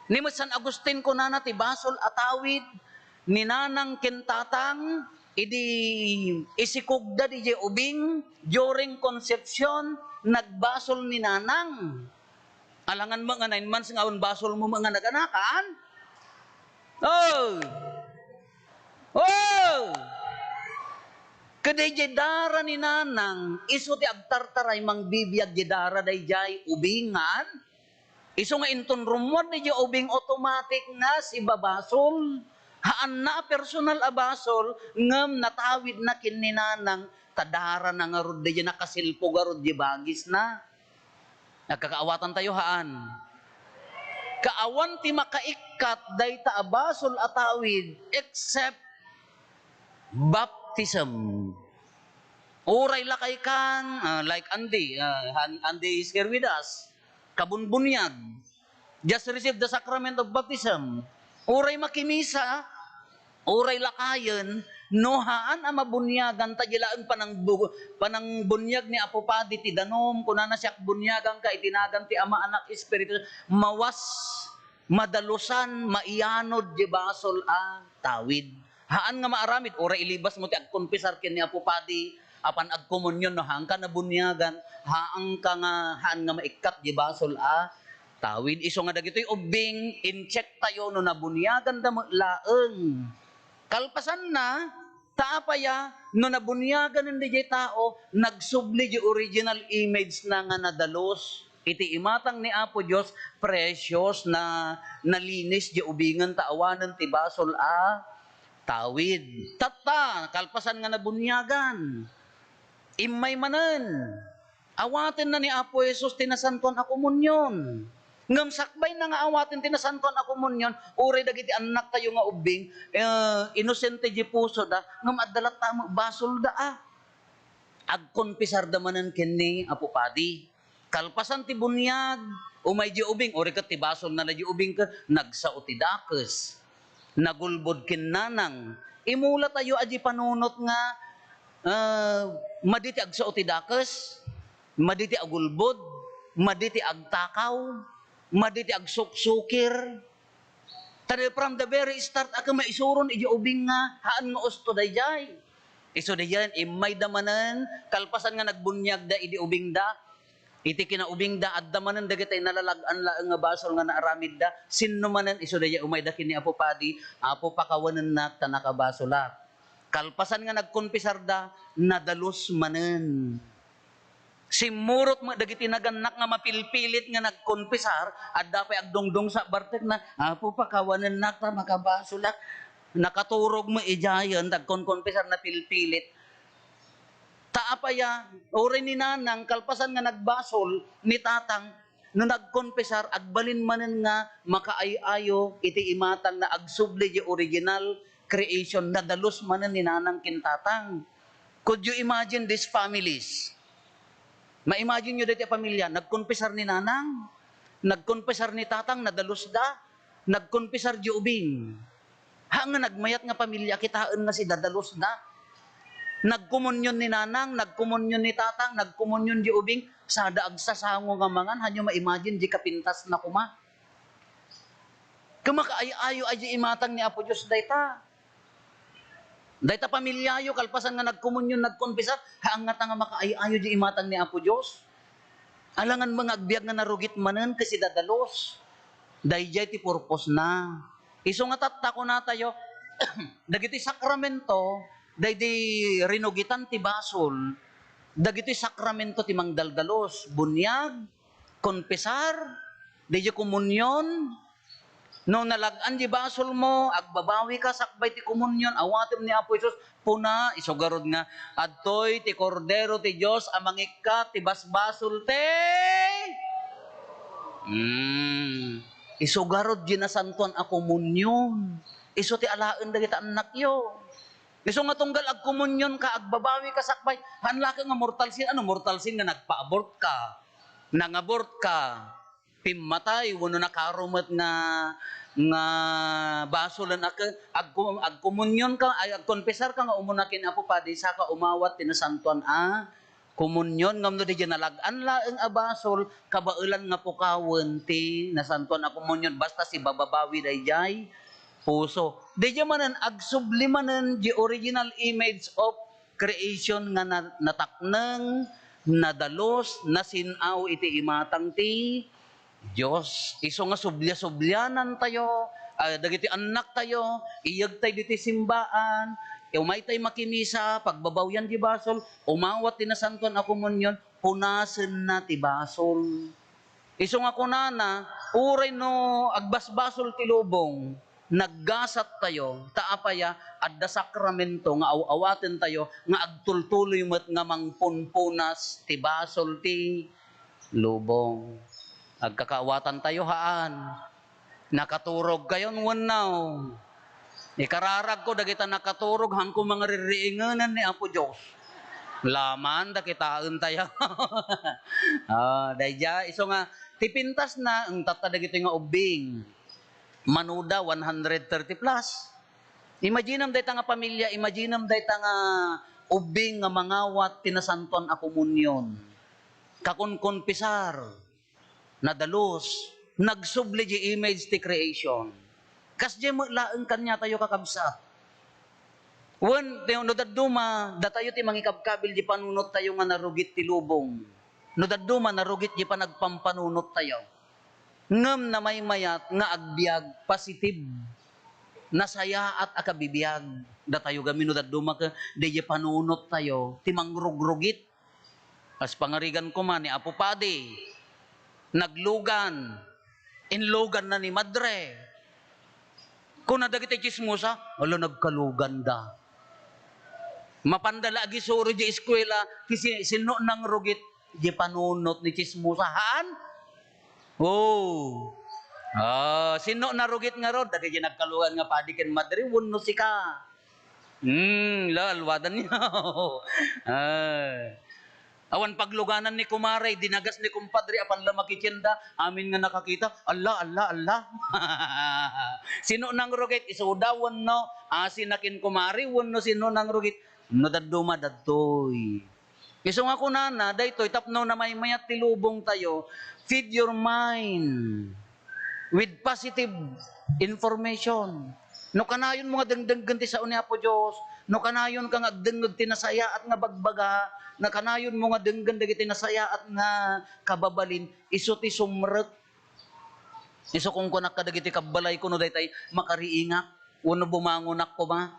Ni met San Agustin kunana ti basol a tawid ni nanang ken tatang idi isikogda diay ubing during conception, nagbasol ni nanang. Alangan met nga nine months nga awan basolmo met nga naganakan. Oh! Oh! Ket diay dara ni nanang, isu ti agtartaray mangbibiag diay dara daydiay ubingan. Isu nga inton rummuar diay ubing, automatic nga sibabasol. Haanna a personal a basol, ngem natawidna ken ni nanang, ta darana ngarud diay, nakasilpo ngarud diay bagisna. Nagkakaawatantayo, haan? Kaawan ti makaikkat dayta a basol a tawid except baptism. Uray lakay kan, ah, like Andy, ah, Han-, Andy is here with us. Kabunbuniag. Just receive the sacrament of baptism. Uray makimisa, uray lakayen, no haan a mabuniagan, ta diay laeng panangbu-, panangbuniag ni Apo Padi ti danum, kunana, "Siak buniaganka iti nagan ti Ama, Anak, Espiritu." Mawas, madalusan, maianod diay basol a tawid. Haan nga maaramid, uray ilibasmo ti agkonpisar ken ni Apo Padi, apan agkomunion, no haanka nabuniagan, haanka nga, haan nga maikkat diay basol a tawid. Isu nga dagitoy ubbing, in-checktayo no nabuniaganda met laeng. Kalpasanna, ta apay a, no nabuniaganen diay tao, nagsubli diay original image na nga nadalus iti imatang ni Apo Dios, precious na, nalinis diay ubingen ta awanen ti basol a tawid. Tatta, kalpasan nga nabuniagan, immay manen, awatenna ni Apo Jesus ti Nasantoan a Komunion. Ngem sakbayna nga awaten ti Nasantoan a Komunion, uray dagiti annaktayo nga ubbing, eh, inosente diay pusoda, ngem adda latta met basolda a. Agkonpisarda manen ken ni Apo Padi. Kalpasan ti buniag, umay diay ubing, uray ket ti basolna diay ubing ket nagsao ti dakes. Nagulbod ken nanang. Imulatayo a diay panunot nga, ah, madi ti agsao ti dakes, madi ti agulbod, madi ti agtakaw, madi ti agsuksukir. Ta from the very start, a ket maisuron idiay ubing nga haan nga usto daydiay. Isu daydiay, immayda manen, kalpasan nga nagbuniagda idi ubingda, iti kinaubingda, adda manen dagiti nalalag-an laeng nga basol nga naaramidda. Sinno manen, isu daydiay, umayda ken ni Apo Padi, "Apo, pakawanennak ta nakabasolak." Kalpasan nga nagkonpisarda, nadalus manen. Simmurot met dagiti nagannak nga mapilpilit nga nagkonfesar, adda pay agdungdungsa bartekna, "Apo, pakawanennak ta makabasolak." Nakaturog met idiayen, nagkonkonfesar, napilpilit. Ta apaya, uray ni nanang, kalpasan nga nagbasol ni tatang, no nagkonfesar, agbalin manen nga makaay-ayo iti imatangna, agsubli di original creation, nadalus manen ni nanang ken tatang. Could you imagine these families? Ma-imagine nyo daytoy a pamilya, nagkonfesar ni nanang, nagkonfesar ni tatang, nadalusda, nagkonfesar di ubing. Ha nga nagmayat nga pamilya, kitaen nga sidadalusda. Nagkomunyon ni nanang, nagkomunyon ni tatang, nagkomunyon di ubing, sada agsasango nga mangan, hanyo ma-imagine di kapintasna koma. Kumakaay-ayo ay di imatang ni Apo Dios dayta. Dayta pamilyayo, kalpasan nga nagkomunyon, nagkonfesar, ha, ngata nga makaay-ayo di imatang ni Apo Dios. Alangan nga agbiag nga narugit manen ket sidadalus. Daydiay ti purpose na. Isu nga tatta, kunatayo, dagiti sakramento, daydi rinugitan ti basol, dagiti sakramento ti mangdaldalus, buniag, konfesar, daydi komunyon. No nalag-an di basolmo, agbabawika sakbay ti komunyon, awatem ni Apo Jesus, puna, isu garud nga, "Adtoy ti Kordero ti Dios a mangikkat ti basbasol ti," mm, isu garud di nasantuan a komunyon. Isu ti alaen dagiti annakyo. Isu nga tunggal agkomunyon ka, agbabawi ka sakbay, haan la ket nga mortal sin, ano, mortal sin nga nagpa-abort ka, nangabort ka, pimmatay, wenno nakaro met nga, nga basolen a ke-, agko-, agkomunyon ka, ay, agkonfesar ka nga umuna ken Apo Padi, saka umawat ti nasantuan a komunyon, ngem no daydiay nalag-an laeng a basol, kabaelan nga pukawen ti nasantuan a komunyon, basta sibababawi daydiay puso. Daydiay manen, agsubli manen di original image of creation nga na-, natakneng, nadalus, nasin-aw iti imatang ti Dios. Isu nga sublia-sublianantayo, ah, dagiti annaktayo, iyegtay ditoy simbaan, umaytay makimisa, pagbabawyan di basol, umawat ti nasantuan a komunyon, punasenna ti basol. Isu nga kunana, uray no agbasbasol ti lubong, naggasattayo, ta apaya, adda sakramento nga aw-awatentayo nga agtultuloy met nga mangpunpunas ti basol ti lubong. Agkakaawatantayo, haan. Nakaturogkayon wenno? Ikararagko dagita nakaturog, haanko mangaririingenen ni Apo Dios. Laman, da kitaentayo. Ah, daydiay, isu nga, ti pintasna, eng, tatta dagitoy nga ubbing. Manuda, one hundred thirty plus. Imaginem dayta nga pamilya, imaginem dayta nga ubbing nga mangawat ti nasantuan a komunyon. Kakonkonpisar, nadalus, nagsubli di image ti creation. Kasdiay met laeng kaniatayo, kakabsat. Wen, ti, no dadduma, datayo ti mangikabkabil di panunottayo nga narugit ti lubong. No dadduma, narugit di panagpampanunottayo. Ngem namaymayat nga agbiag, positive. Nasayaat a kabibiag. Datayo gamin no dadduma ket, daydiay panunottayo, ti mangrugrugit. Kas pangarigan koma ni Apo Padi, naglugan, inluganna ni Madre. Kuna dagiti tsismosa, "Ala, nagkaluganda." Mapanda la agisuro di eskuela, ti si-, sinno nangrugit, di panunot ni tsismosa, haan? Oh. Ah, sinno narugit ngarud? Dagiti nagkalugan nga padi ken madre, wenno sika? Hmm, la, alwadan niyo. Ah. Awan pagluganan ni kumare, dinagas ni kumpadre, apan la makitienda, amin nga nakakita, "Alla, alla, alla." Sinno nangrugit? Isuda wenno asi na ken kumare wenno sinno nangrugit? No dadduma, dadtoy. Isu nga kunana, daytoy tapno namaymayat ti lubongtayo, feed your mind with positive information. No kanayonmo nga dengdenggen ti sao ni Apo Dios, no kanayonka nga agdengngeg ti nasayaat nga bagbaga, no kanayonmo nga denggen dagiti nasayaat nga kababalin, isu ti sumrek. Isu kunkunak kadagiti kabbalayko no daytay makariingak wenno bumangonak koma.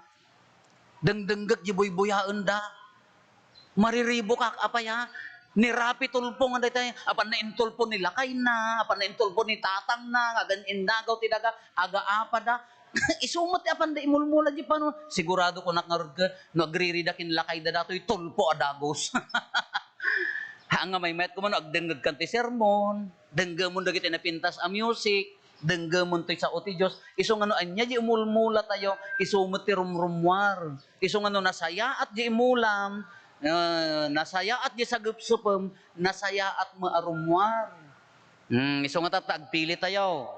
Dengdenggek di buybuyaenda. Mariribukak, apay a? Ni Raffy Tulfo nga dayta, apanna intulfo ni lakayna, apanna intulfo ni tatangna, nga agan-, innagaw ti daga, agaapada. Isu met ti apanda imulmula diay panunot. Sigurado kunak ngarud ket no agririda ken lakayda datoy, Tulfo a dagus. Haan nga maymayat koma no agdengngegkan ti sermon, denggemon dagiti napintas a music, denggemon toy sao ti Dios. Isu nga no ania diay imulmulatayo, isu met ti rumrummuar. Isu nga no nasayaat diay imulam, eh, nasayaat diay sagepsepem, nasayaat met a rummuar. Hmm, isu nga tatta, agpilitayo.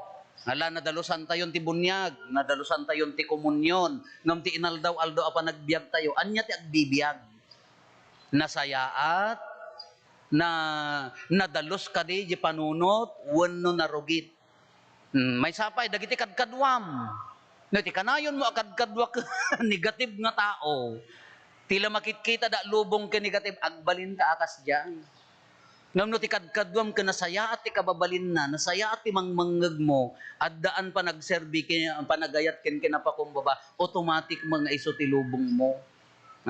Ala, nadalusantayon ti buniag, nadalusantayon ti komunion, ngem ti inaldaw-aldaw a panagbiagtayo, ania ti agbibiag? Nasayaat, na, nadalus kadi diay panunot, wenno narugit? Hmm, maysa pay, dagiti kadkaduam. No, ti kanayonmo a kadkadua ken negative nga tao, ti la makitkitada a lubong ken negative, agbalinka a kasdiay. Ngem no ti kadkaduam ken nasayaat ti kababalinna, nasayaat ti mangmangngegmo, addaan panagserbi ken panagayat ken kinapakumbaba, automatic met nga isu ti lubongmo.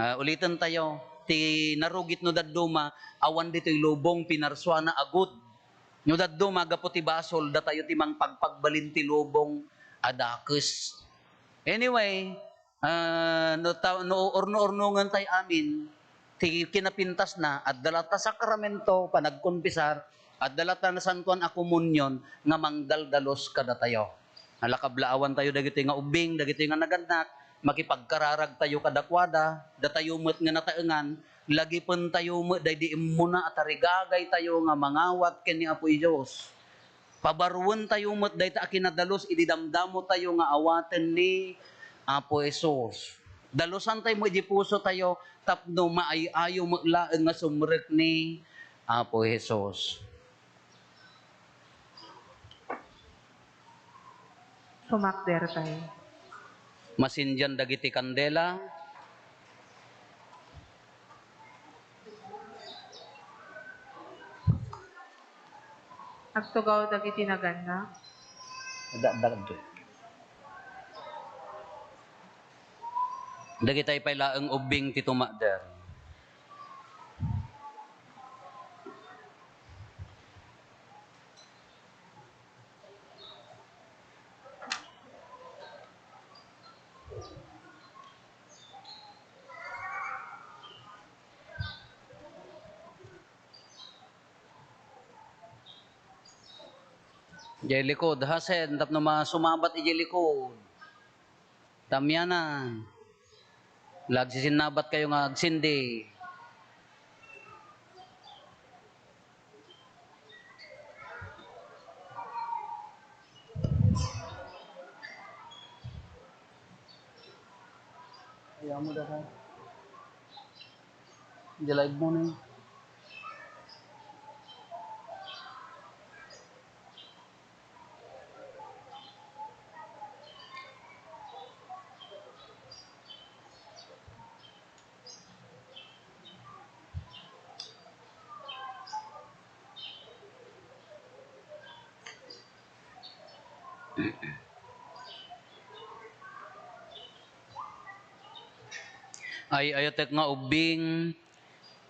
Ah, ulitentayo, ti narugit no dadduma, awan ditoy lubong, pinarsuana a good. No dadduma, gapu ti basol, datayo ti mangpagpagbalin ti lubong a dakes. Anyway, ah, no ta-, no urno-urnongentayo amin, ti kinapintasna, adda latta sakramento, panagkonfesar, adda latta nasantoan a komunion nga mangdaldalus kadatayo. Ala, kablaawantayo dagitoy nga ubbing, dagitoy nga nagannak, makipagkararagtayo kadakuada, datayo met nga nataengan, lagipentayo met daydi immuna a tarigagaytayo nga mangawat ken ni Apo Dios. Pabaruentayo met dayta a kinadalus idi damdamotayo nga awaten ni Apo Jesus. Dalusantayo met di pusotayo tapno maay-ayo met laeng nga sumrek ni Apo Jesus. Sumakder tayo. Masindian dagiti kandela. Agtugaw dagiti nagannak. Da-, da-, da-, dagitay pay laeng ubbing ti tumakder. Diay likud, hasen, tapno masumabat idiay likud. Damianan. Ala, agsisinnabatkayo nga agsindi. Ayaw mo, dada. Diay live mo na yun. Ay-ayatek nga ubbing,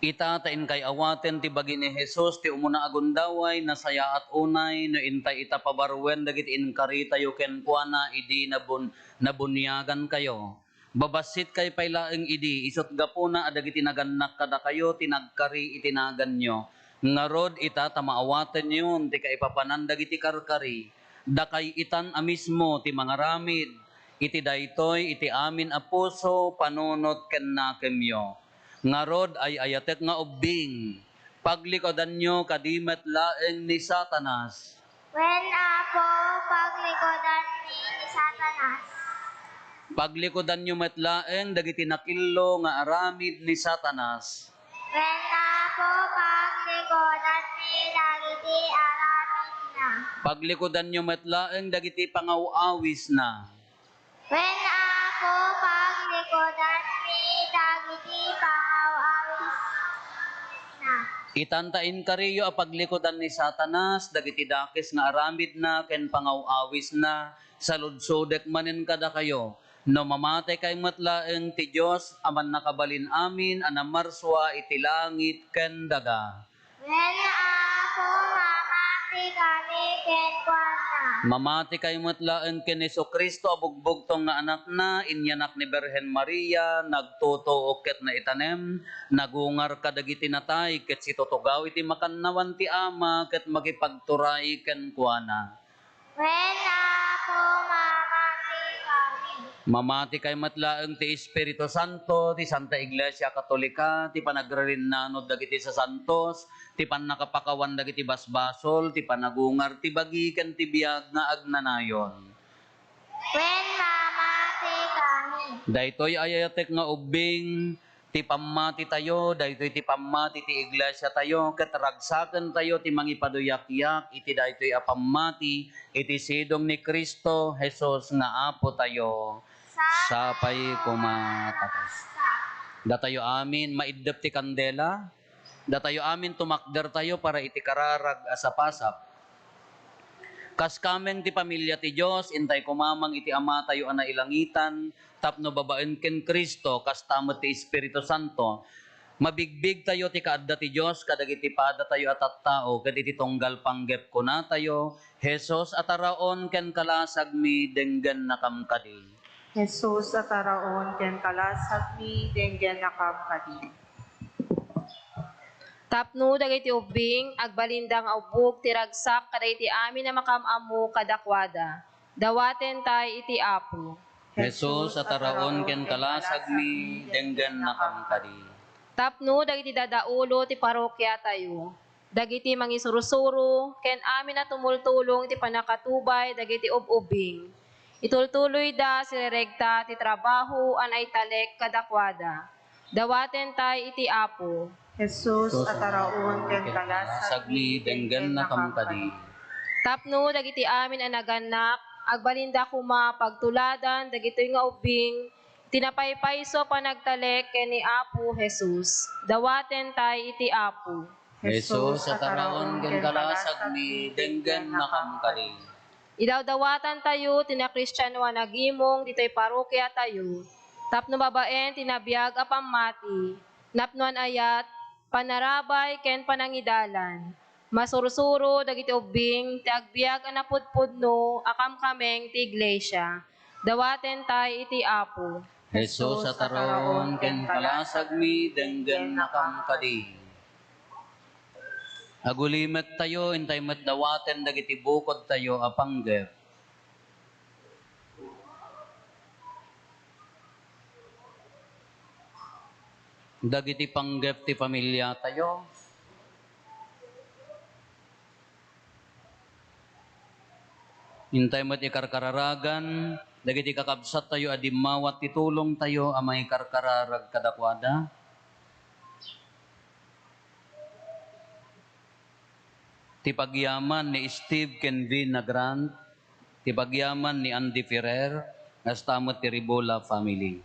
ita ta inkay awaten ti bagi ni Jesus ti umuna a gundaway, nasayaat unay no intay ita pabaruen dagiti inkaritayo kenkuana idi nabun-, nabuniagankayo. Babassit kay pay laeng idi, isut' gapuna a dagiti nagannak kadakayo ti nagkari iti naganyo. Ngarud, ita ta maawatenyon ti kaipapanan dagiti karkari. Dakay itan a mismo ti mangaramid iti daytoy iti amin a puso, panunot ken nakemyo. Ngarud, ay-ayatek nga ubbing, paglikudanyo kadi met laeng ni Satanas. Wen, Apo, paglikudanmi ni Satanas. Paglikudanyo met laeng dagiti nakillo nga aramid ni Satanas. Wen, Apo, paglikudanmi dagiti aramidna. Paglikudanyo met laeng dagiti pangaw-awisna. Wen, Apo, paglikudanmi dagiti pangaw-awisna. Itan ta inkariyo a paglikudan ni Satanas dagiti dakes nga aramidna ken pangaw-awisna, saludsodek manen kadakayo, no mamati kay met laeng ti Dios a Mannakabalin-amin a namarsua iti langit ken daga. Wen, Apo, mamati kami kenkuana. Mamati kay met laeng ken Jesu-Cristo a bugbugtong nga Anakna, inyanak ni Birhen Maria, nagtutuok ket naitanem, nagungar kadagiti natay, ket situtugaw iti makannawan ti Ama, ket makipagturay kenkuana. Wen, Apo, mamati kami. Mamati kay met laeng ti Espiritu Santo, ti Santa Iglesia Katolika, ti panagririnnanod dagiti sasantos, ti pannakapakawan dagiti basbasol, ti panagungar ti bagi ken ti biag nga agnanayon. Wen, mamati kami. Daytoy a yayatek nga ubbing, ti pammatitayo, daytoy ti pammati ti iglesiatayo, ket ragsakentayo ti mangipaduyakyak iti daytoy a pammati iti sidong ni Cristo Jesus nga Apotayo. Sapay koma. Datayo amin, maiddep ti kandela. Datayo amin, tumakdertayo para iti kararag a sapasap. Kas kameng ti pamilia ti Dios, intay kumamang iti Amatayo a nailangitan, tapno babaen ken Cristo, kasta met ti Espiritu Santo, mabigbigtayo ti kaadda ti Dios kadagiti padatayo a tattao, ket iti tunggal panggep kunatayo, Jesus a taraon ken kalasagmi, denggennakam kadi. Jesus a taraon ken kalasagmi, denggennakam kadi. Tapno dagiti ubbing, agbalinda nga ubbog ti ragsak kadagiti amin a makaam-ammo kadakuada. Dawatentay iti Apo. Jesus a taraon ken kalasagmi, denggennakam kadi. Tapno dagiti dadaulo ti parokiatayo, dagiti mangisursuro, ken amin a tumultulong iti pannakatubay dagiti ub-ubbing. Itultuloyda sirerekta ti trabaho a naitalek kadakuada. Dawatentay iti Apo. Jesus a taraon ken kalasagmi, denggennakam kadi. Tapno dagiti amin a nagannak, agbalinda koma pagtuladan dagitoy nga ubbing, ti napaypayso a panagtalek ken ni Apo Jesus. Dawatentay iti Apo. Jesus a taraon ken kalasagmi, denggennakam kadi. Idawdawatantayo ti nakristiano a nagimong ditoy parokiatayo, tapno babaen ti nabiag a pammati, napnoan ayat, panarabay ken panangidalan. Masursuro dagiti ubbing ti agbiag a napudpudno a kamkameng ti iglesia. Dawatentay iti Apo. Jesus a taraon ken kalasagmi, denggennakam kadi. Agulimektayo, intay met dawaten dagiti bukodtayo a panggep. Dagiti panggep ti familiatayo. Intay met ikarkararagan dagiti kakabsattayo a dimmawat ti tulongtayo a mangikarkararag kadakuada. Ti pagyaman ni Steve ken Vina Grant, ti pagyaman ni Andy Ferrer, kasta met ti Rebola family.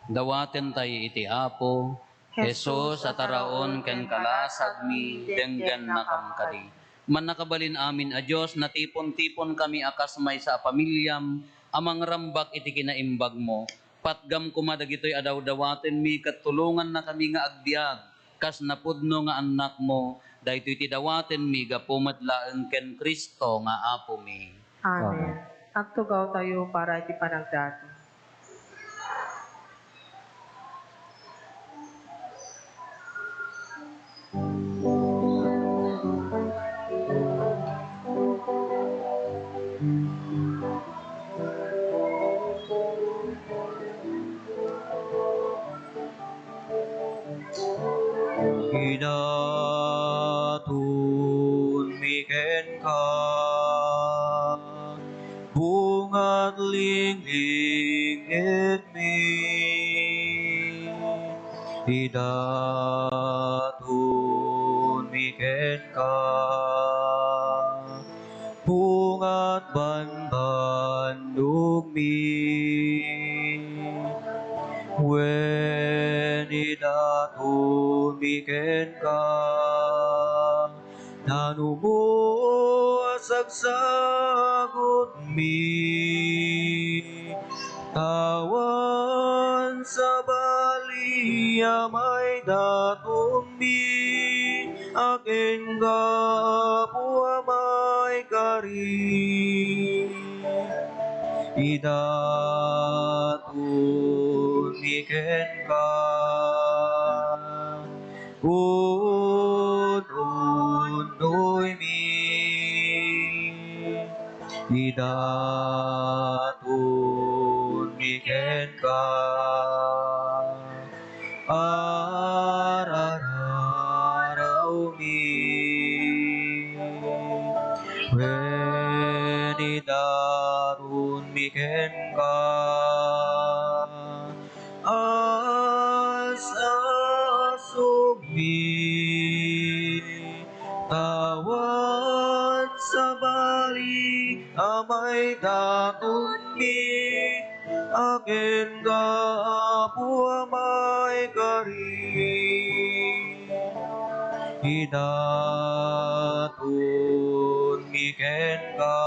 Dawatentay iti Apo, Jesus a taraon ken kalasagmi, denggennakam kadi. Mannakabalin amin a Dios, natipon-tipon kami a kas maysa a pamiliam a mangrambak iti kinaimbagmo. Patgam koma dagitoy a dawdawatenmi ket tulongannakami nga agbiag kas napudno nga annakmo. Daytoy ti dawatenmi gapu met laeng ken Cristo nga Apomi. Amen. Agtugawtayo para iti panagdaton. Idatonmi kenka, bungat linglingitmi. Idatonmi kenka, bungat banbanogmi. Wen, idatonmi kenka, nanumo a sagsagutmi. Awan sabali a maidatonmi a kenka, Apo a maikari. Idatonmi kenka, un-unnoymi. Idatonmi kenka, ar-ararawmi. Wen idatonmi kenka, as-asubmi, ta awan sabali a maidatonmi a kenka, Apo a maikari. Idatonmi kenka,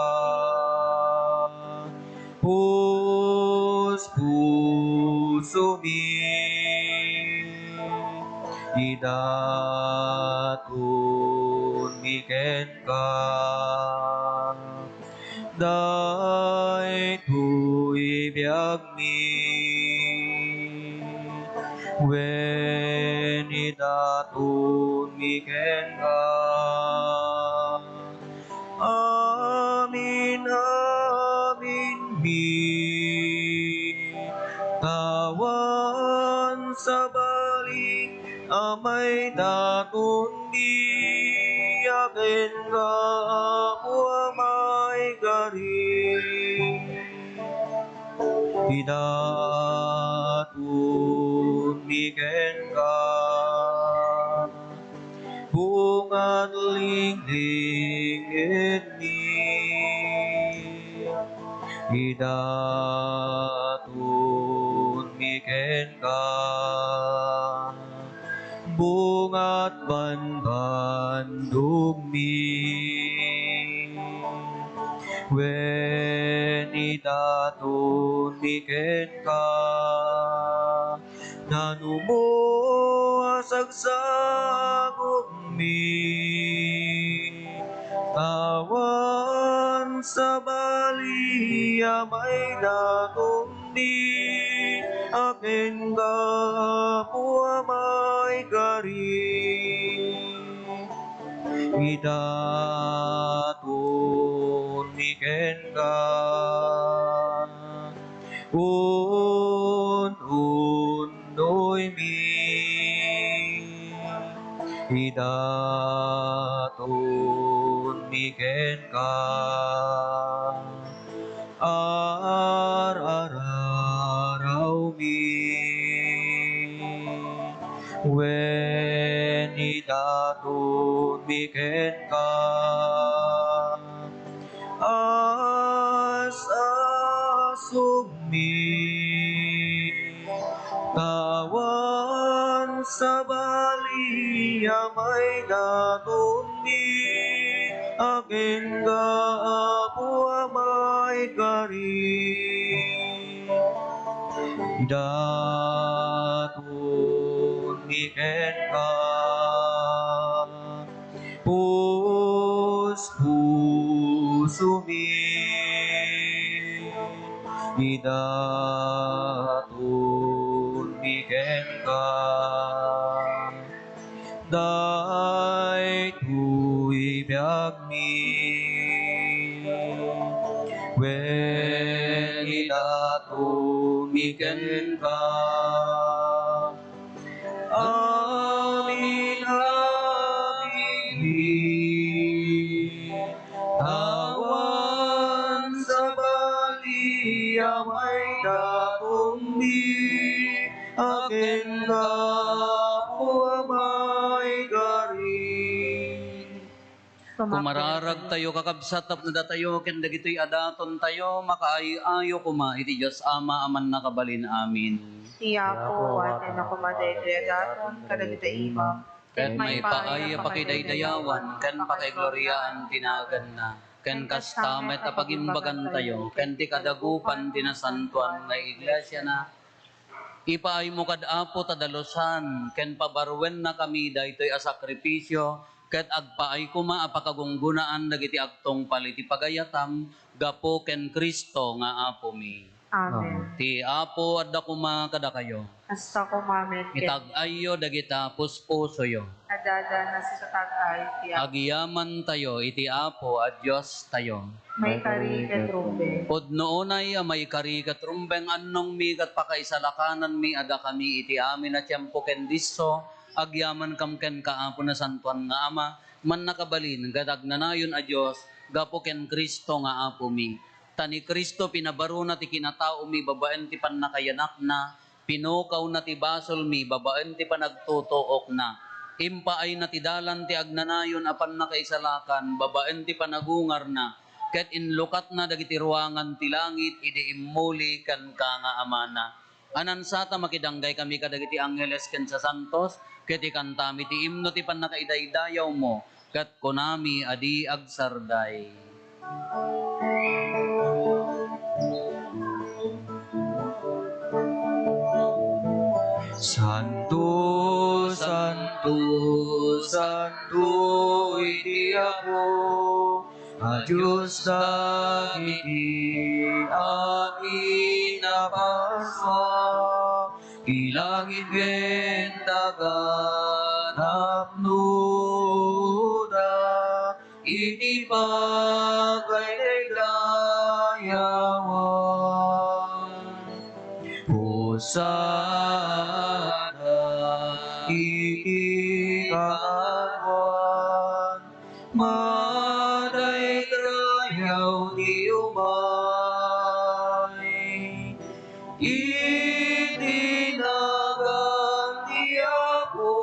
puspusomi. Idatonmi kenka, daytoy biagmi. Wen idatonmi kenka, amin-aminmi, ta awan sabali a maidatonmi a kenka, Apo a maikari. Idatonmi kenka, bungat linglingedmi. Idatonmi kenka, bungat banbandogmi. Wen idatonmi kenka, nanumo a sagsagutmi, ta awan sabali a maidatonmi a kenka, Apo a maikari. Idatonmi kenka, un-unnoymi. Idatonmi kenka, ar-ararawmi. Wen idatonmi kenka, as-asubmi, ta awan sabali a maidatonmi a kenka, Apo a maikari. Idatonmi kenka, puspusomi. Idatonmi kenka, daytoy biagmi. Wen idatonmi kenka, amin-aminmi, awan sabali a maidatonmi a kenka, Apo a maikari. Kumararagtayo, kakabsat, tapno datayo ken dagitoy a datontayo makaay-ayo koma iti Dios Ama a mannakabalin. Amin. Ti Apo, awatenna koma daytoy a daton kadagiti imam, ket maipaay a pakidaydayawan ken pakaigloriaan ti naganna, ken kasta met a pagimbagantayo ken ti kadagupan ti nasantoan nga iglesiana. Ipaaymo kad Apo ta dalusan ken pabaruen na kami daytoy a sakripisio, ket agpaay koma a pakagunggonaan dagiti agtungpal iti pagayatam gapu ken Cristo nga Apomi. Amen. Ti Apo adda koma kadakayo. Kasta koma met ken. Itag-ayyo dagita puspusoyo. Adda na sikatag-ay ti Apo. Agyamantayo iti Apo a Diostayo. Maikari ket rumbeng. Pudno unay a maikari ket rumbeng, annongmi ket pakaisalakananmi a dakami iti amin a tiempo ken disso, agyamankam kenka, Apo, Nasantoan nga Ama, mannakabalin ket agnanayon a Dios, gapu ken Cristo nga Apomi. Ta ni Cristo pinabaruna ti kinataomi babaen ti pannakayanakna, pinukawna ti basolmi babaen ti panagtutuokna. Impaayna ti dalan ti agnanayon a pannakaisalakan babaen ti panagungarna, ket inlukatna dagiti ruangan ti langit idi immuli kenka nga Amana. Anansata, makidanggay kami kadagiti angheles ken sasantos, ket ikantami ti imno ti pannakaidaydayawmo, ket kunami a di agsarday. Santo, santo, santo iti Apo a Dios dagiti amin a basua, ti langit ken daga napnoda iti pagkaidaydayawan. Hosanna iti kaaduan. Madaydayaw ti umay iti nagan ti Apo.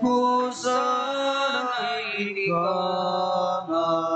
Hosanna iti kaaduan.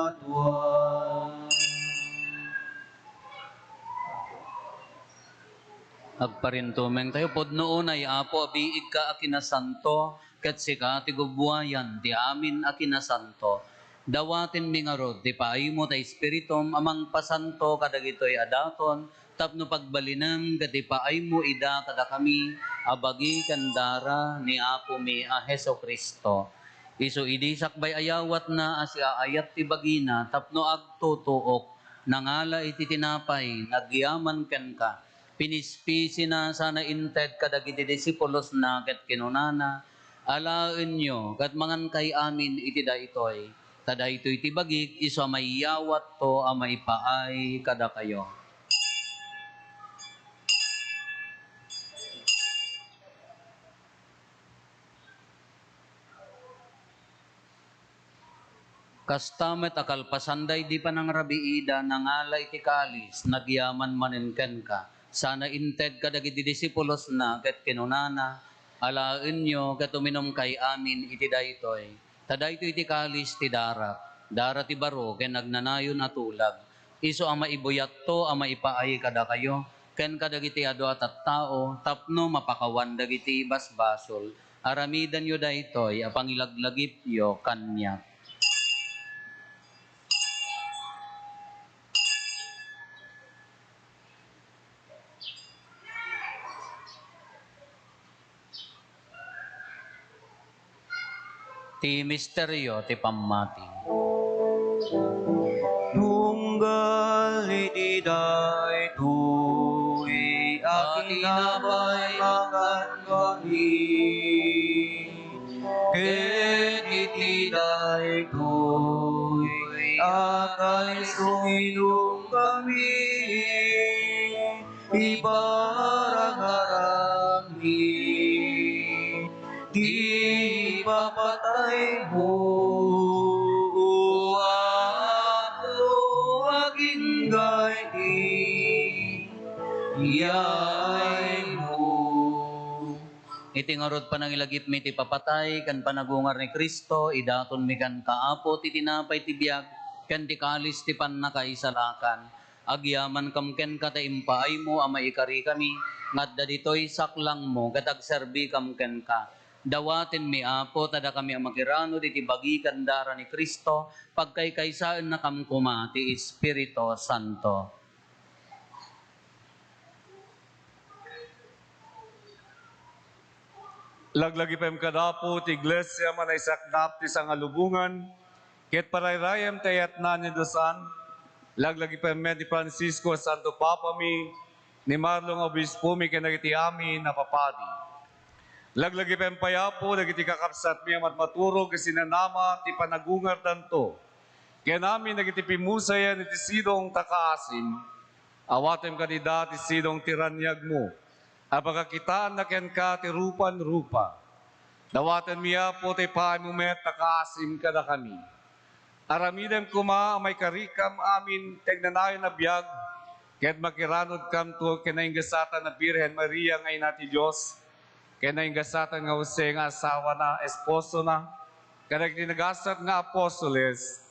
Agparintumeng tayo. Pudno unay, Apo, a biigka a kinasanto, ket sika ti gubbuayan ti amin a kinasanto. Dawatenmi ngarud ti paaymo ta Espiritum a mangpasanto kadagitoy a daton tapno pagbalinem ket ipaaymo ida kadakami a bagi ken dara ni Apomi a Jesu-Cristo. Isu idi sakbay a yawatna a siaayat ti bagina tapno agtutuok, nangala iti tinapay, nagyaman kenka, pinispisina sana inted kadagiti disipulosna ket kinunana, "Alaenyo ket mangankay amin iti daytoy, ta daytoy ti bagik isu a maiyawatto a maipaay kadakayo." Kasta met a kalpasan daydi panangrabiida, nangala iti kalis, nagyaman manen kenka, sana inted kadagiti disipulosna, ket kinunana, "Alaenyo ket uminumkay amin iti daytoy, ta daytoy ti kalis ti darak, dara ti baro ken agnanayon a tulag." Isu a maibuyatto a maipaay kadakayo ken kadagiti adu a tattao tapno mapakawan dagiti basbasol. Aramidenyo daytoy a pangilaglagipyo kaniak. Ti misterio ti pammati. Tunggal iti daytoy a tinapay makankami, ket iti daytoy a kalis uminumkami, iparangarangmi ti ipapataymo, O Apo, agingga iti yaaymo. Iti ngarud panangilagipmi ti papatay ken panagungar ni Cristo, idatonmi kenka, Apo, ti tinapay ti biag ken ti kalis ti pannakaisalakan. Agyamankam kenka ta impaaymo a maikarikami nga adda ditoy saklangmo ket agserbikam kenka. Dawatenmi, Apo, ta dakami a makiranud iti bagi ken dara ni Cristo, pagkaykaysaennakam koma ti Espiritu Santo. Laglagipem kad Apo ti Iglesia a manaisaknap ti sangalubongan, ket parayrayem ti ayatna ni Dios. Laglagipem met ni Francisco a Santo Papami, ni Marlon a Obispomi, ken dagiti amin a papadi. Laglagipem pay, Apo, dagiti kakabsatmi a matmaturog ket sinanama ti panagungardanto, ken amin dagiti pimmusayen iti sidong ta kaasim. Awatem kadida ti sidong ti raniagmo, a pakakitaanna kenka ti rupan-rupa. Dawatenmi, Apo, ti paaymo met a kaasim kadakami. Aramidem koma a maikarikam amin ti agnanayon a biag, ket makiranudkamto ken naingasatan a Birhen Maria nga Ina ti Dios, ken naingasatan nga Jose nga asawana, esposona, kadagiti nagasat nga apostoles,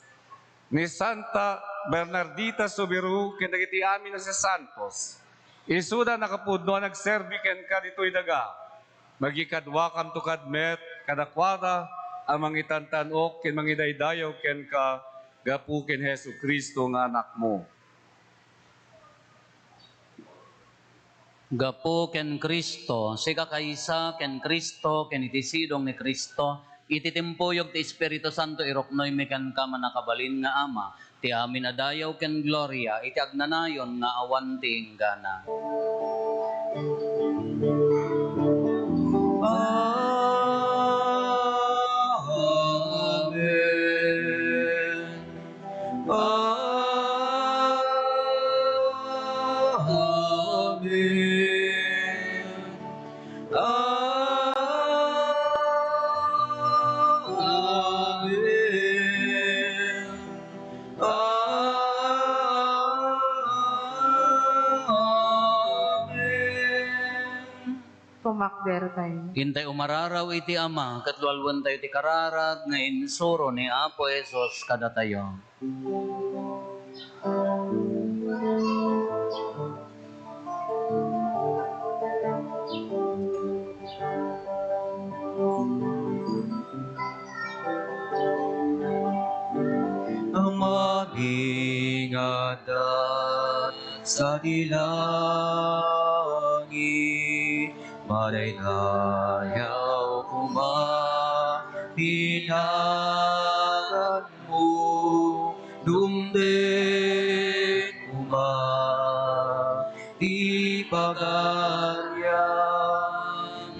ni Santa Bernardita Soberano, ken dagiti amin a sasantos. Isuda a nakapudno a nagserbi kenka ditoy daga. Mangikaduakamto kad met kadakuada a mangitantan-ok ken mangidaydayaw kenka gapu ken Jesu-Cristo nga Anakmo. Gapu ken Cristo, sika kaysa ken Cristo, ken iti sidong ni Cristo, iti timpuyog ti Espiritu Santo, iruknoymi kenka, Mannakabalin nga Ama, ti amin a dayaw ken gloria iti agnanayon nga awan ti inggana. Amen. Amen. Amen. Amen. Pumakdertayo. Intay umararaw iti Ama, ket lualuentayo ti kararag nga insuro ni Apo Jesus kadatayo. Ama mi nga adda sadi langit, madaydayaw koma ti nagan mo, dumteng koma ti pagariam,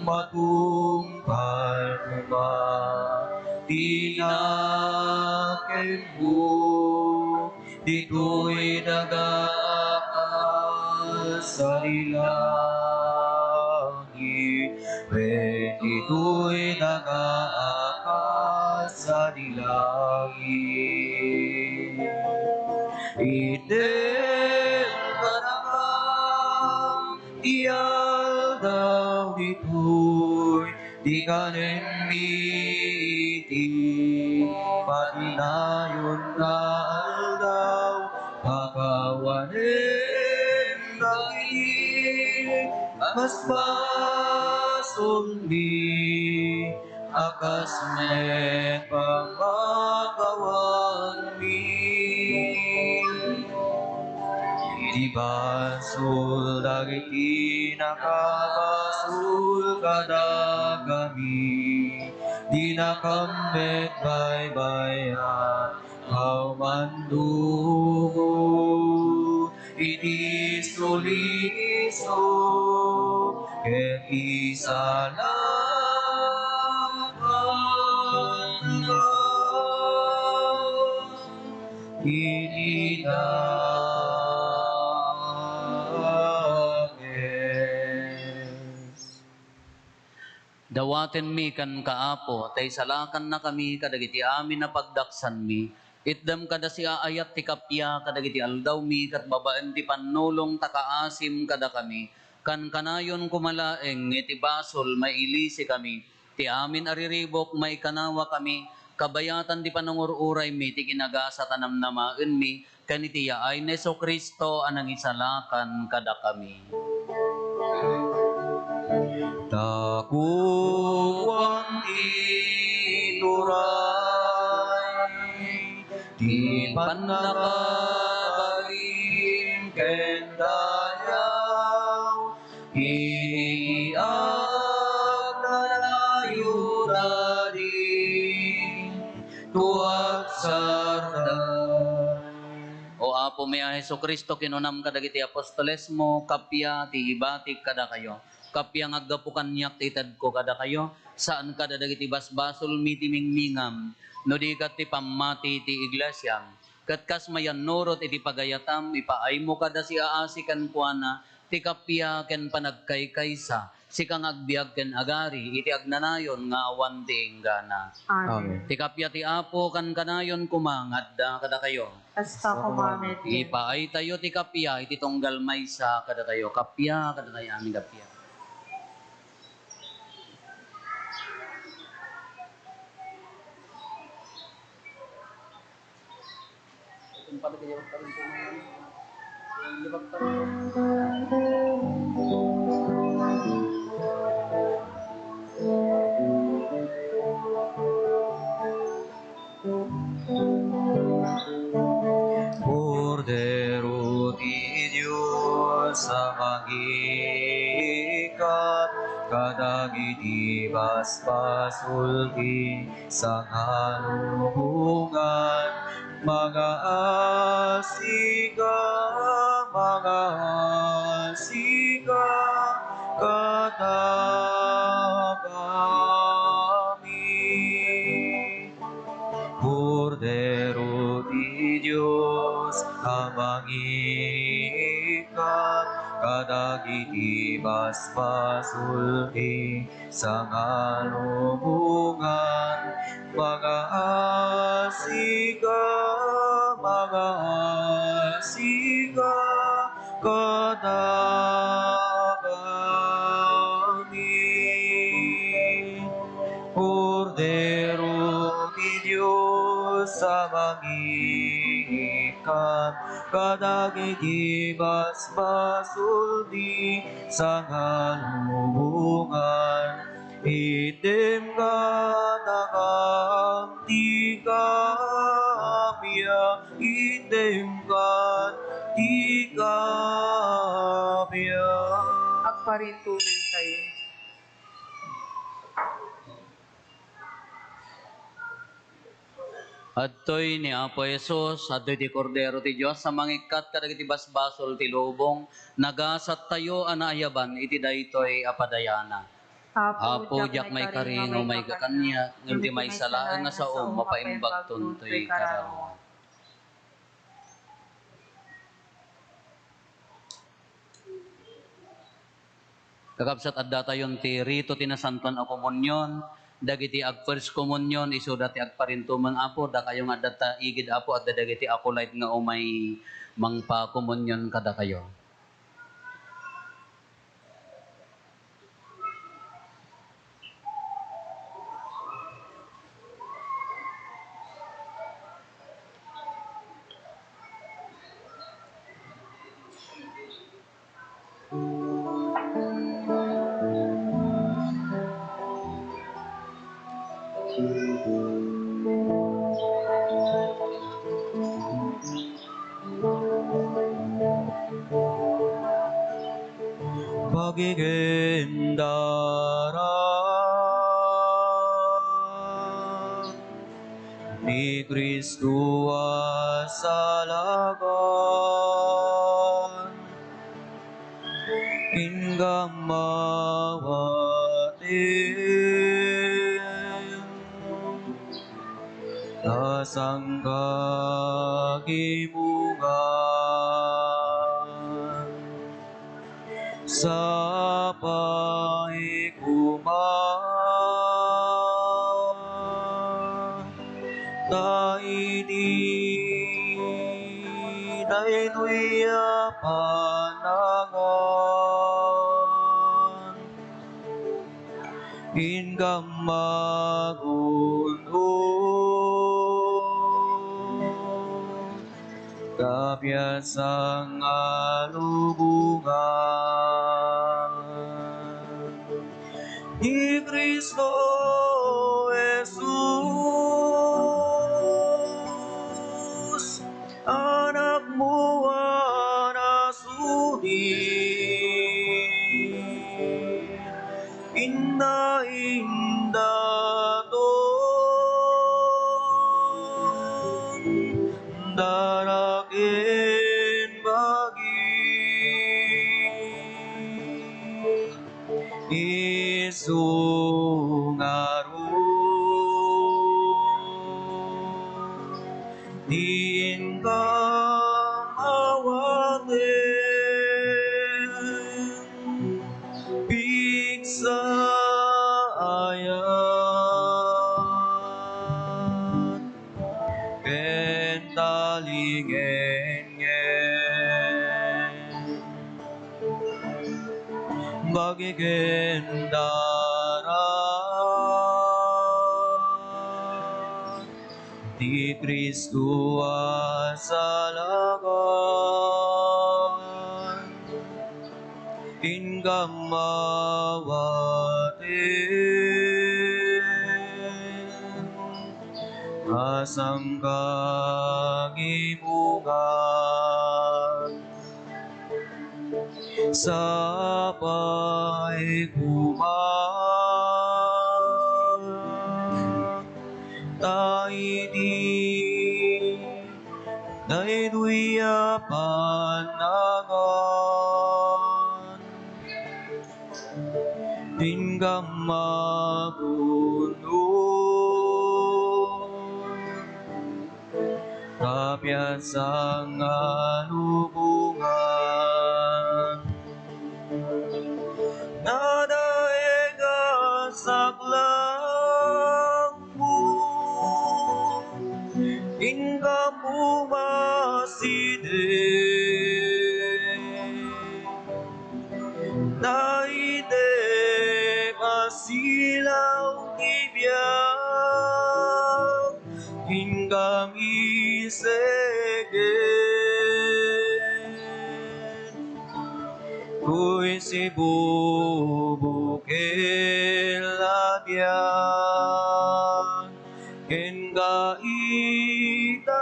matungpal koma ti nakemmo, ditoy daga a kas sadi langit, wen ditoy daga a kas sadi langit. Itdem kadakam ti aldaw ditoy ti kanenmi iti matinayon nga aldaw. Pakawanem dagiti basbasolmi a kas met pamakawanmi. Iti basol dagiti nakabasol kadakami, dinakam met baybay-an, aw mandugo iti suliso ket isalakan iti dakes. Dawatenmi kenka, Apo, ta isalakannakami kadagiti amin a pagdaksanmi. Itdem kada siaayat ti kappia kadagiti aldawmi ket babaen ti pannulong ta kaasim kadakami. Kankanayon koma laeng nga iti basol mailisikami, ti amin a riribuk maikanawakami, kabayatan ti panangur-uraymi ti kinagasat a namnamaenmi, ken iti yaay ni Jesu-Cristo a nangisalakan kadakami. Ta kukuam ti turay, ti pannakabalin ken dayaw, iti agnanayon Tuagsarda. O Apomi a Jesu-Cristo, kinunam kadagiti apostolesmo, kappia ti ibatik kadakayo. Kappia nga aggapu kaniak ti itedko kadakayo, saan kada dagiti basbasolmi ti mingmingam, no di ket ti pammati ti iglesiam. Ket kas mayannurot iti pagayatam, ipaaymo kada siaasi kenkuana ti kappia ken panagkaykaysa, sika nga agbiag ken agari iti agnanayon nga awan ti inggana. Amen. Amen. Ti kappia ti Apo kankanayon koma nga adda kadakayo. Kasta koma met. Ipaaytayo ti kappia iti tunggal maysa kadatayo. Kappia kadatayo, amin kappia. Kordero ti Dios a mangikat kadagiti basbasol ti sangalubongan, mangaasi ka, mangaasi ka kadagami. Kordero ti Dios a mangikat kadagiti basbasol ti sangalubongan, mangaasi ka, mangaasi ka kadagami. Kordero ti Dios a mangikat kadagiti basbasol ti sangalubongan, itdem kadakam ti kappia, itdem kad ti kappia. Agparintumentayo. Adtoy ni Apo Jesus, adtoy ti Kordero ti Dios a mangikkat kadagiti basbasol ti lubong. Nagasattayo a naayaban iti daytoy a padayana. Apo, diak maikari nga umayka kaniak, ngem ti maysa laeng nga saom mapaimbagton toy kararuam. Kakabsat, addatayon ti rito ti Nasantoan a Komunion. Dagiti ag-First Communion, isuda ti agparintumeng, Apo, dakayo nga adda ta igid, Apo, adda dagiti acolyte nga umay mangpakomunion kadakayo. Pagigendara ni Cristo a salagan, inggam mawaten a sangkagimongan. Sapay koma ta idi daytoy a panangan, inggam magun-on ta piasan nga lubongan ni Cristo Jesus, Anakmo a nasudi, inna indato. Ti inkam awaten, pigsayat ken talingenngen. Bagi ken dara ti Cristo a salakan, inkam awaten a sangkagibungan. Sapay koma ta idi daytoy a panagan, inkam mapuno. Kapiatsan nga lubongan, nadaig a saklangmo, inkam umasiden. Daydi masilaw ti biag, inkam iseken. Kuy sibubukel a biag, kenka italen.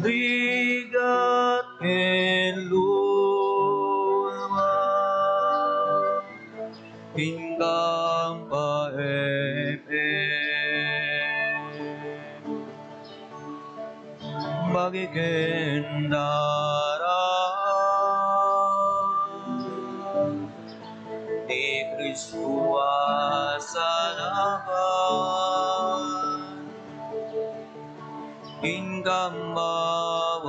Rigat ken luma, inkam paem-em. Bagi ken dara ti Cristo a salakan, inkam awaten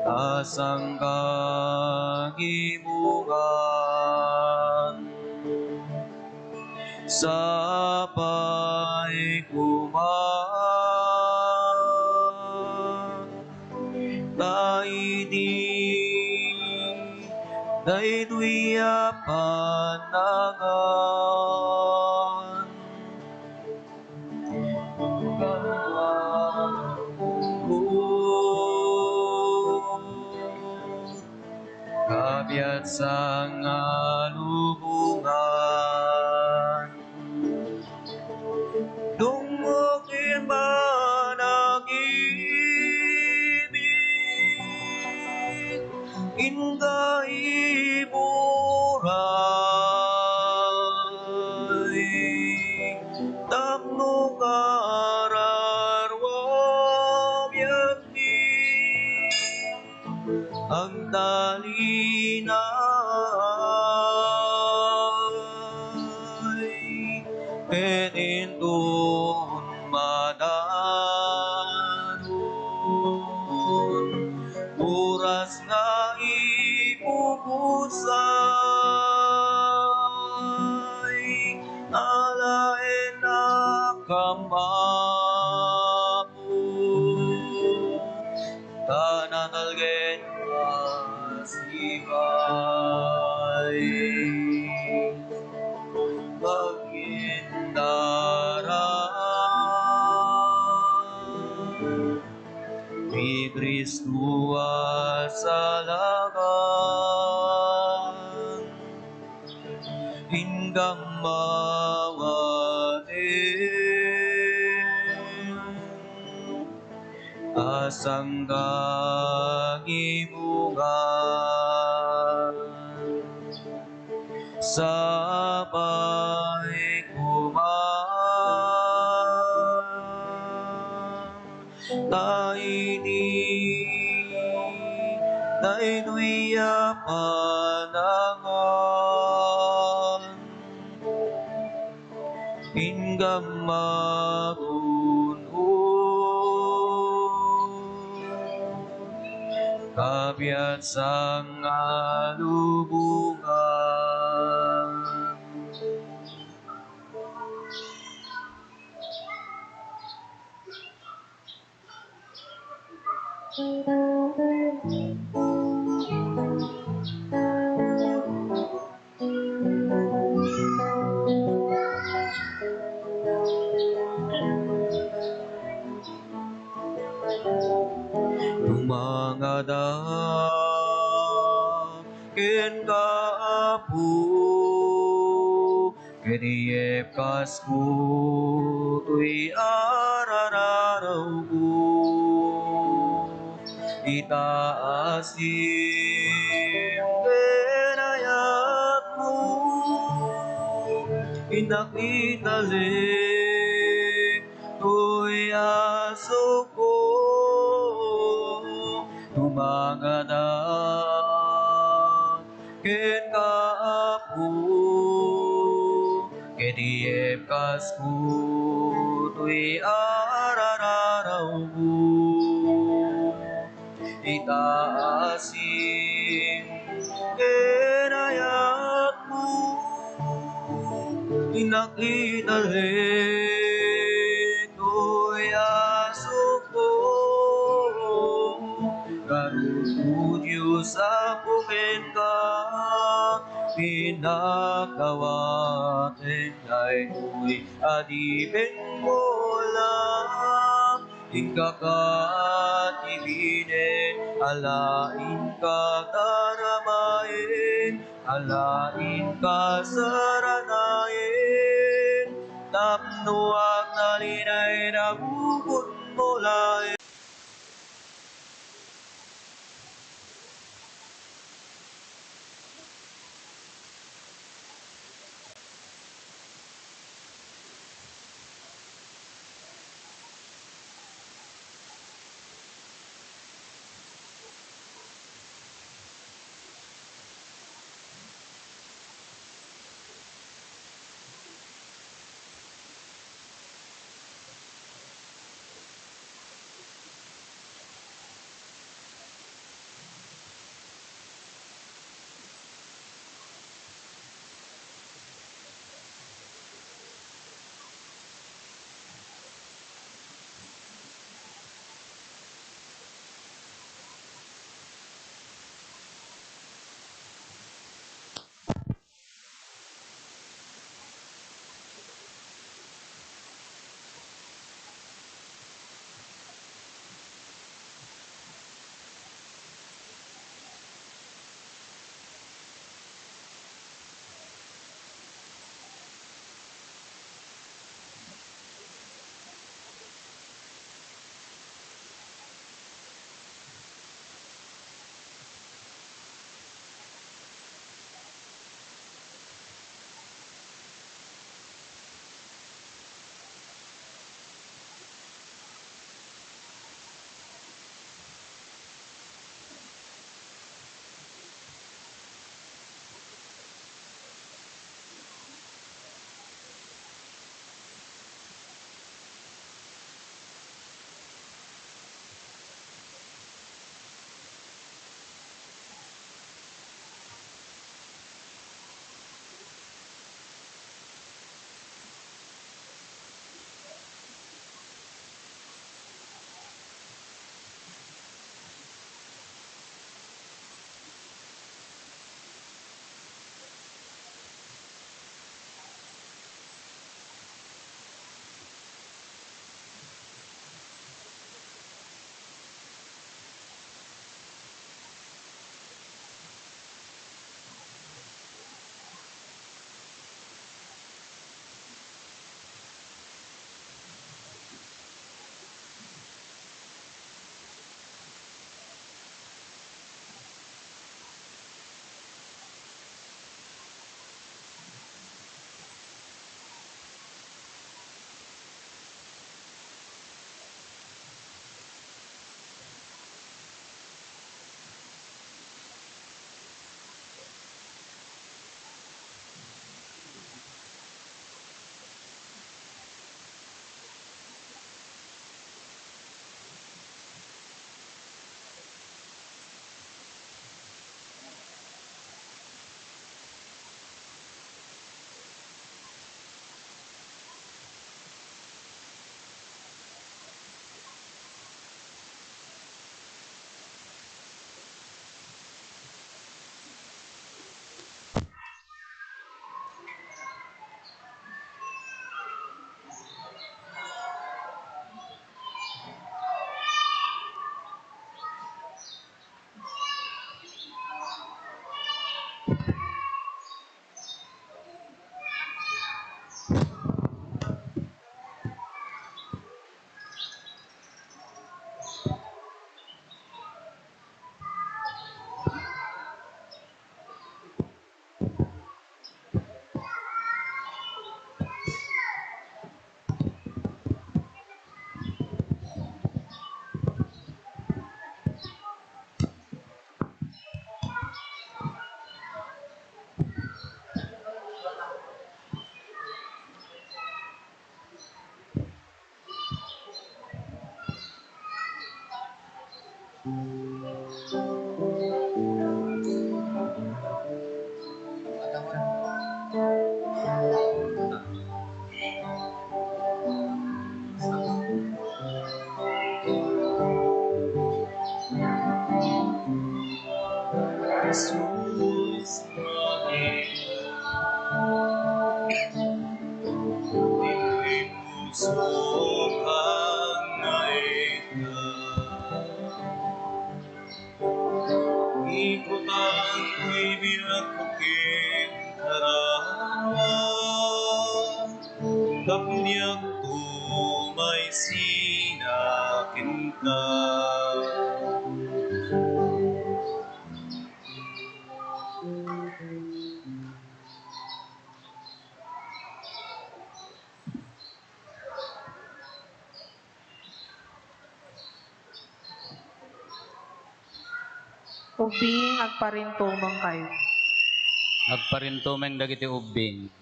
a sangkagibungan. Sapay koma ta idi daytoy a panagan. Kapiatsan nga lubongan, dumngeg ti panagibik, inka iburay, tapno kararua biagmi agtalinaay, ket inton madanon, oras nga ipupusay, alaennak, Ama, ta natalgen a sipay, pagindara ni Cristo a salakan, inkam awaten a sangkagibungan. Sapay koma ta idi daytoy a panagan. Magun-o, kabiat sangalubongan. Tumangadak kenka, Apo, ket iyepkasko toy arararawko. Ita asim ken ayatmo, innak italek toy asukko. Tumangadak kenka, Apo, ket iyepkasko toy arararawko. Ita asim ken ayatmo, innak italek toy asukko. Ngarud, O Dios, Apo, kenka pinakawaten daytoy adipenmo la. Inka katibinen, ala inka taramaen, ala inka saranaen, tapno agtalinaed a bukodmo laeng. Jesus, Maria, ditoy puso kan nga ita. Ikutan ti biagko ken kararua, tapno diak tumaysina kenka. Ubbing, agparintumengkayo. Agparintumeng dagiti ubbing.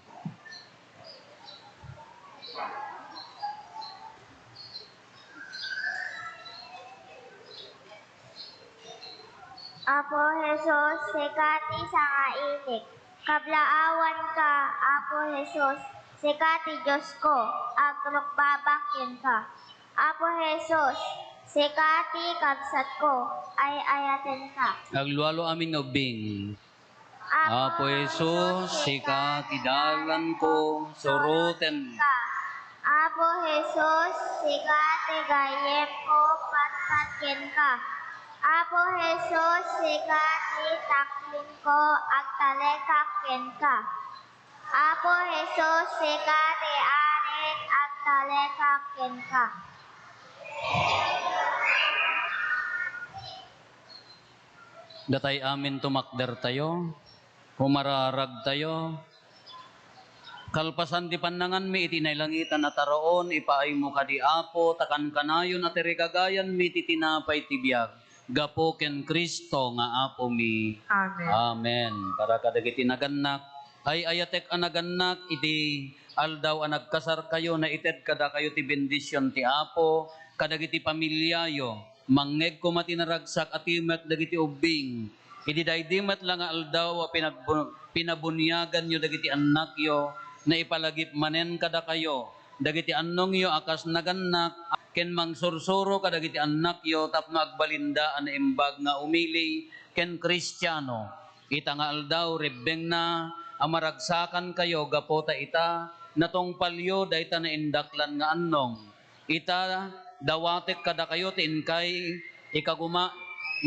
Apo Jesus, sika ti sangainik. Kablaawanka, Apo Jesus, sika ti Diosko, agrukbabak kenka. Apo Jesus, sika ti kabsatko, ay-ayatenka. Aglualo amin nga ubbing. Apo Jesus, sika ti dalanko, surotenka. Apo Jesus, sika ti gayyemko, patpat kenka. Apo Jesus, sika ti taklingko, agtalekak kenka. Apo Jesus, sika ti arik, agtalekak kenka. Datay amin tumakdertayo, umararagtayo. Kalpasan ti pannanganmi iti nailangitan a taraon, ipaaymo kadi, Apo, ta kankanayon a ti rigagayanmi ti tinapay ti biag, gapu ken Cristo nga Apomi. Amen. Amen. Para kadagiti nagannak, ay-ayatek a nagannak, iti aldaw a nagkasarkayo, naited kadakayo ti bendision ti Apo, kadagiti pamiliayo. Mangngeg koma ti naragsak a timek dagiti ubbing. Idi daydi met la nga aldaw a pinagbu-, pinabuniaganyo dagiti annakyo, naipalagip manen kadakayo dagiti annongyo a kas nagannak, ken mangsursuro kadagiti annakyo tapno agbalinda a naimbag nga umili ken Kristiano. Ita nga aldaw, rebbengna a maragsakankayo gapu ta ita, natungpalyo dayta naindaklan nga annong. Ita, dawatek kadakayo ti inkay ikaguma-,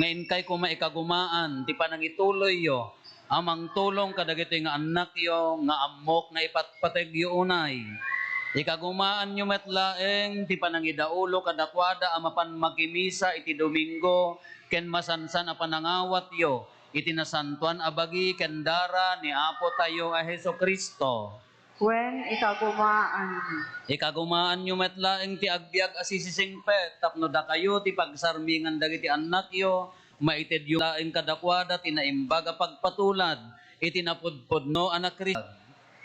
nga inkay koma ikagumaan ti panangituloyyo a mangtulong kadagitoy nga annakyo nga ammok nga ipatpategyo unay. Ikagumaanyo met laeng ti panangidaulo kadakuada a mapan makimisa iti Domingo ken masansan a panangawatyo iti nasantoan a bagi ken dara ni Apotayo a Jesu-Cristo. Wen, ikagumaanyo. Ikagumaanyo met laeng ti agbiag a sisisingpet tapno dakayo ti pagsarmingan dagiti annakyo, maitedyo laeng kadakuada ti naimbag a pagpatulad iti napudpudno a nakristo.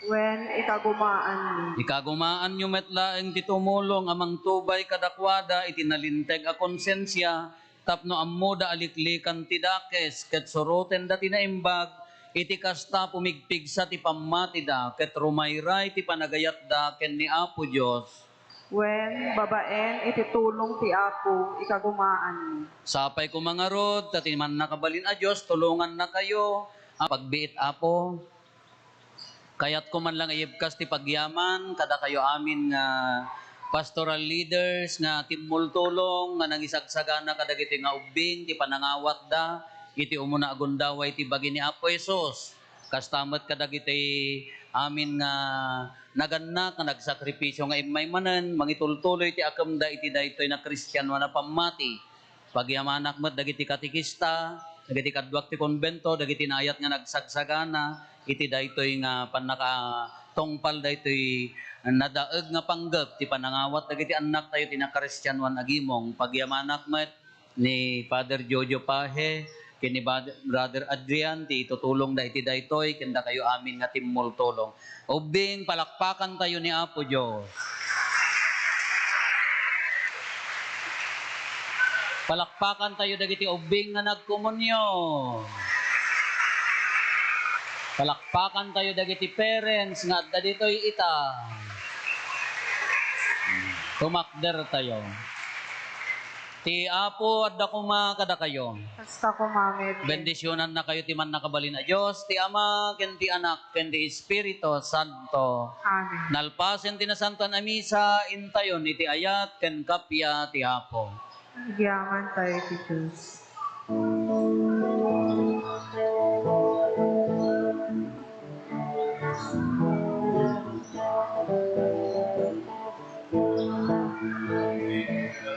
Wen, ikagumaanyo. Ikagumaanyo met laeng ti tumulong a mangtubay kadakuada iti nalinteg a konsensia, tapno ammoda a liklikan ti dakes ket surotenda ti naimbag, iti kasta pumigpigsa ti pammatida ket rumayray ti panagayatda ken ni Apo Dios. Wen, babaen iti tulong ti Apo, ikagumaanmi. Sapay koma ngarud ta ti Mannakabalin a Dios tulongannakayo a pagbiit, Apo. Kayatko man lang ibkas ti pagyaman kadakayo amin nga pastoral leaders nga timmultulong nga nangisagsagana kadagiti nga ubbing ti panangawatda iti umuna a gundaway ti bagi ni Apo Jesus. Kasta met kadagiti amin nga nagannak nga nagsakripisio nga immay manen mangitultuloy ti akemda iti daytoy a Kristianoan a pammati. Pagyamanak met dagiti katekista, dagiti kaduak ti konbento, dagiti naayat nga nagsagsagana iti daytoy nga pannakatungpal daytoy nadaeg nga panggep ti panangawat dagiti annaktayo ti nakristianoan a gimong. Pagyamanak met ni Father Jojo Paje ken ni Bad-, Brother Adrian ti itutulongda iti daytoy ken dakayo amin nga timmultulong. Ubbing, palakpakantayo ni Apo Dios. Palakpakantayo dagiti ubbing nga nagkomunio. Palakpakantayo dagiti parents nga adda ditoy ita. Tumakdertayo. Ti Apo adda koma kadakayo. Kasta koma met. Bendisionannakayo ti Mannakabalin a Dios, ti Ama, ken ti Anak, ken ti Espiritu Santo. Amen. Nalpasen ti Nasantoan a Misa, intayon iti ayat ken kappia ti Apo. Agyamantayo iti Dios.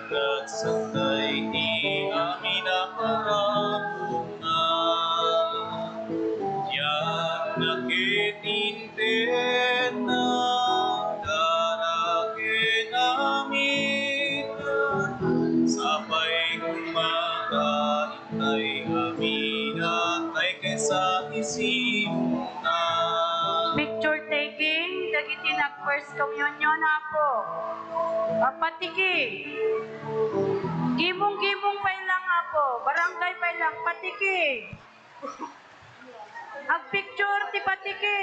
Nagsantay ti amin a parabuna, diak nakitintenna, daraken amin, sapay kumakain. Tay amina, tay kaysa ti Siona. Picture taking, dagiti nag-first communion, Apo. Ah, patiki. Gimong-gimong pay lang, Apo. Barangay pay lang, patiki. Agpicture ti patiki.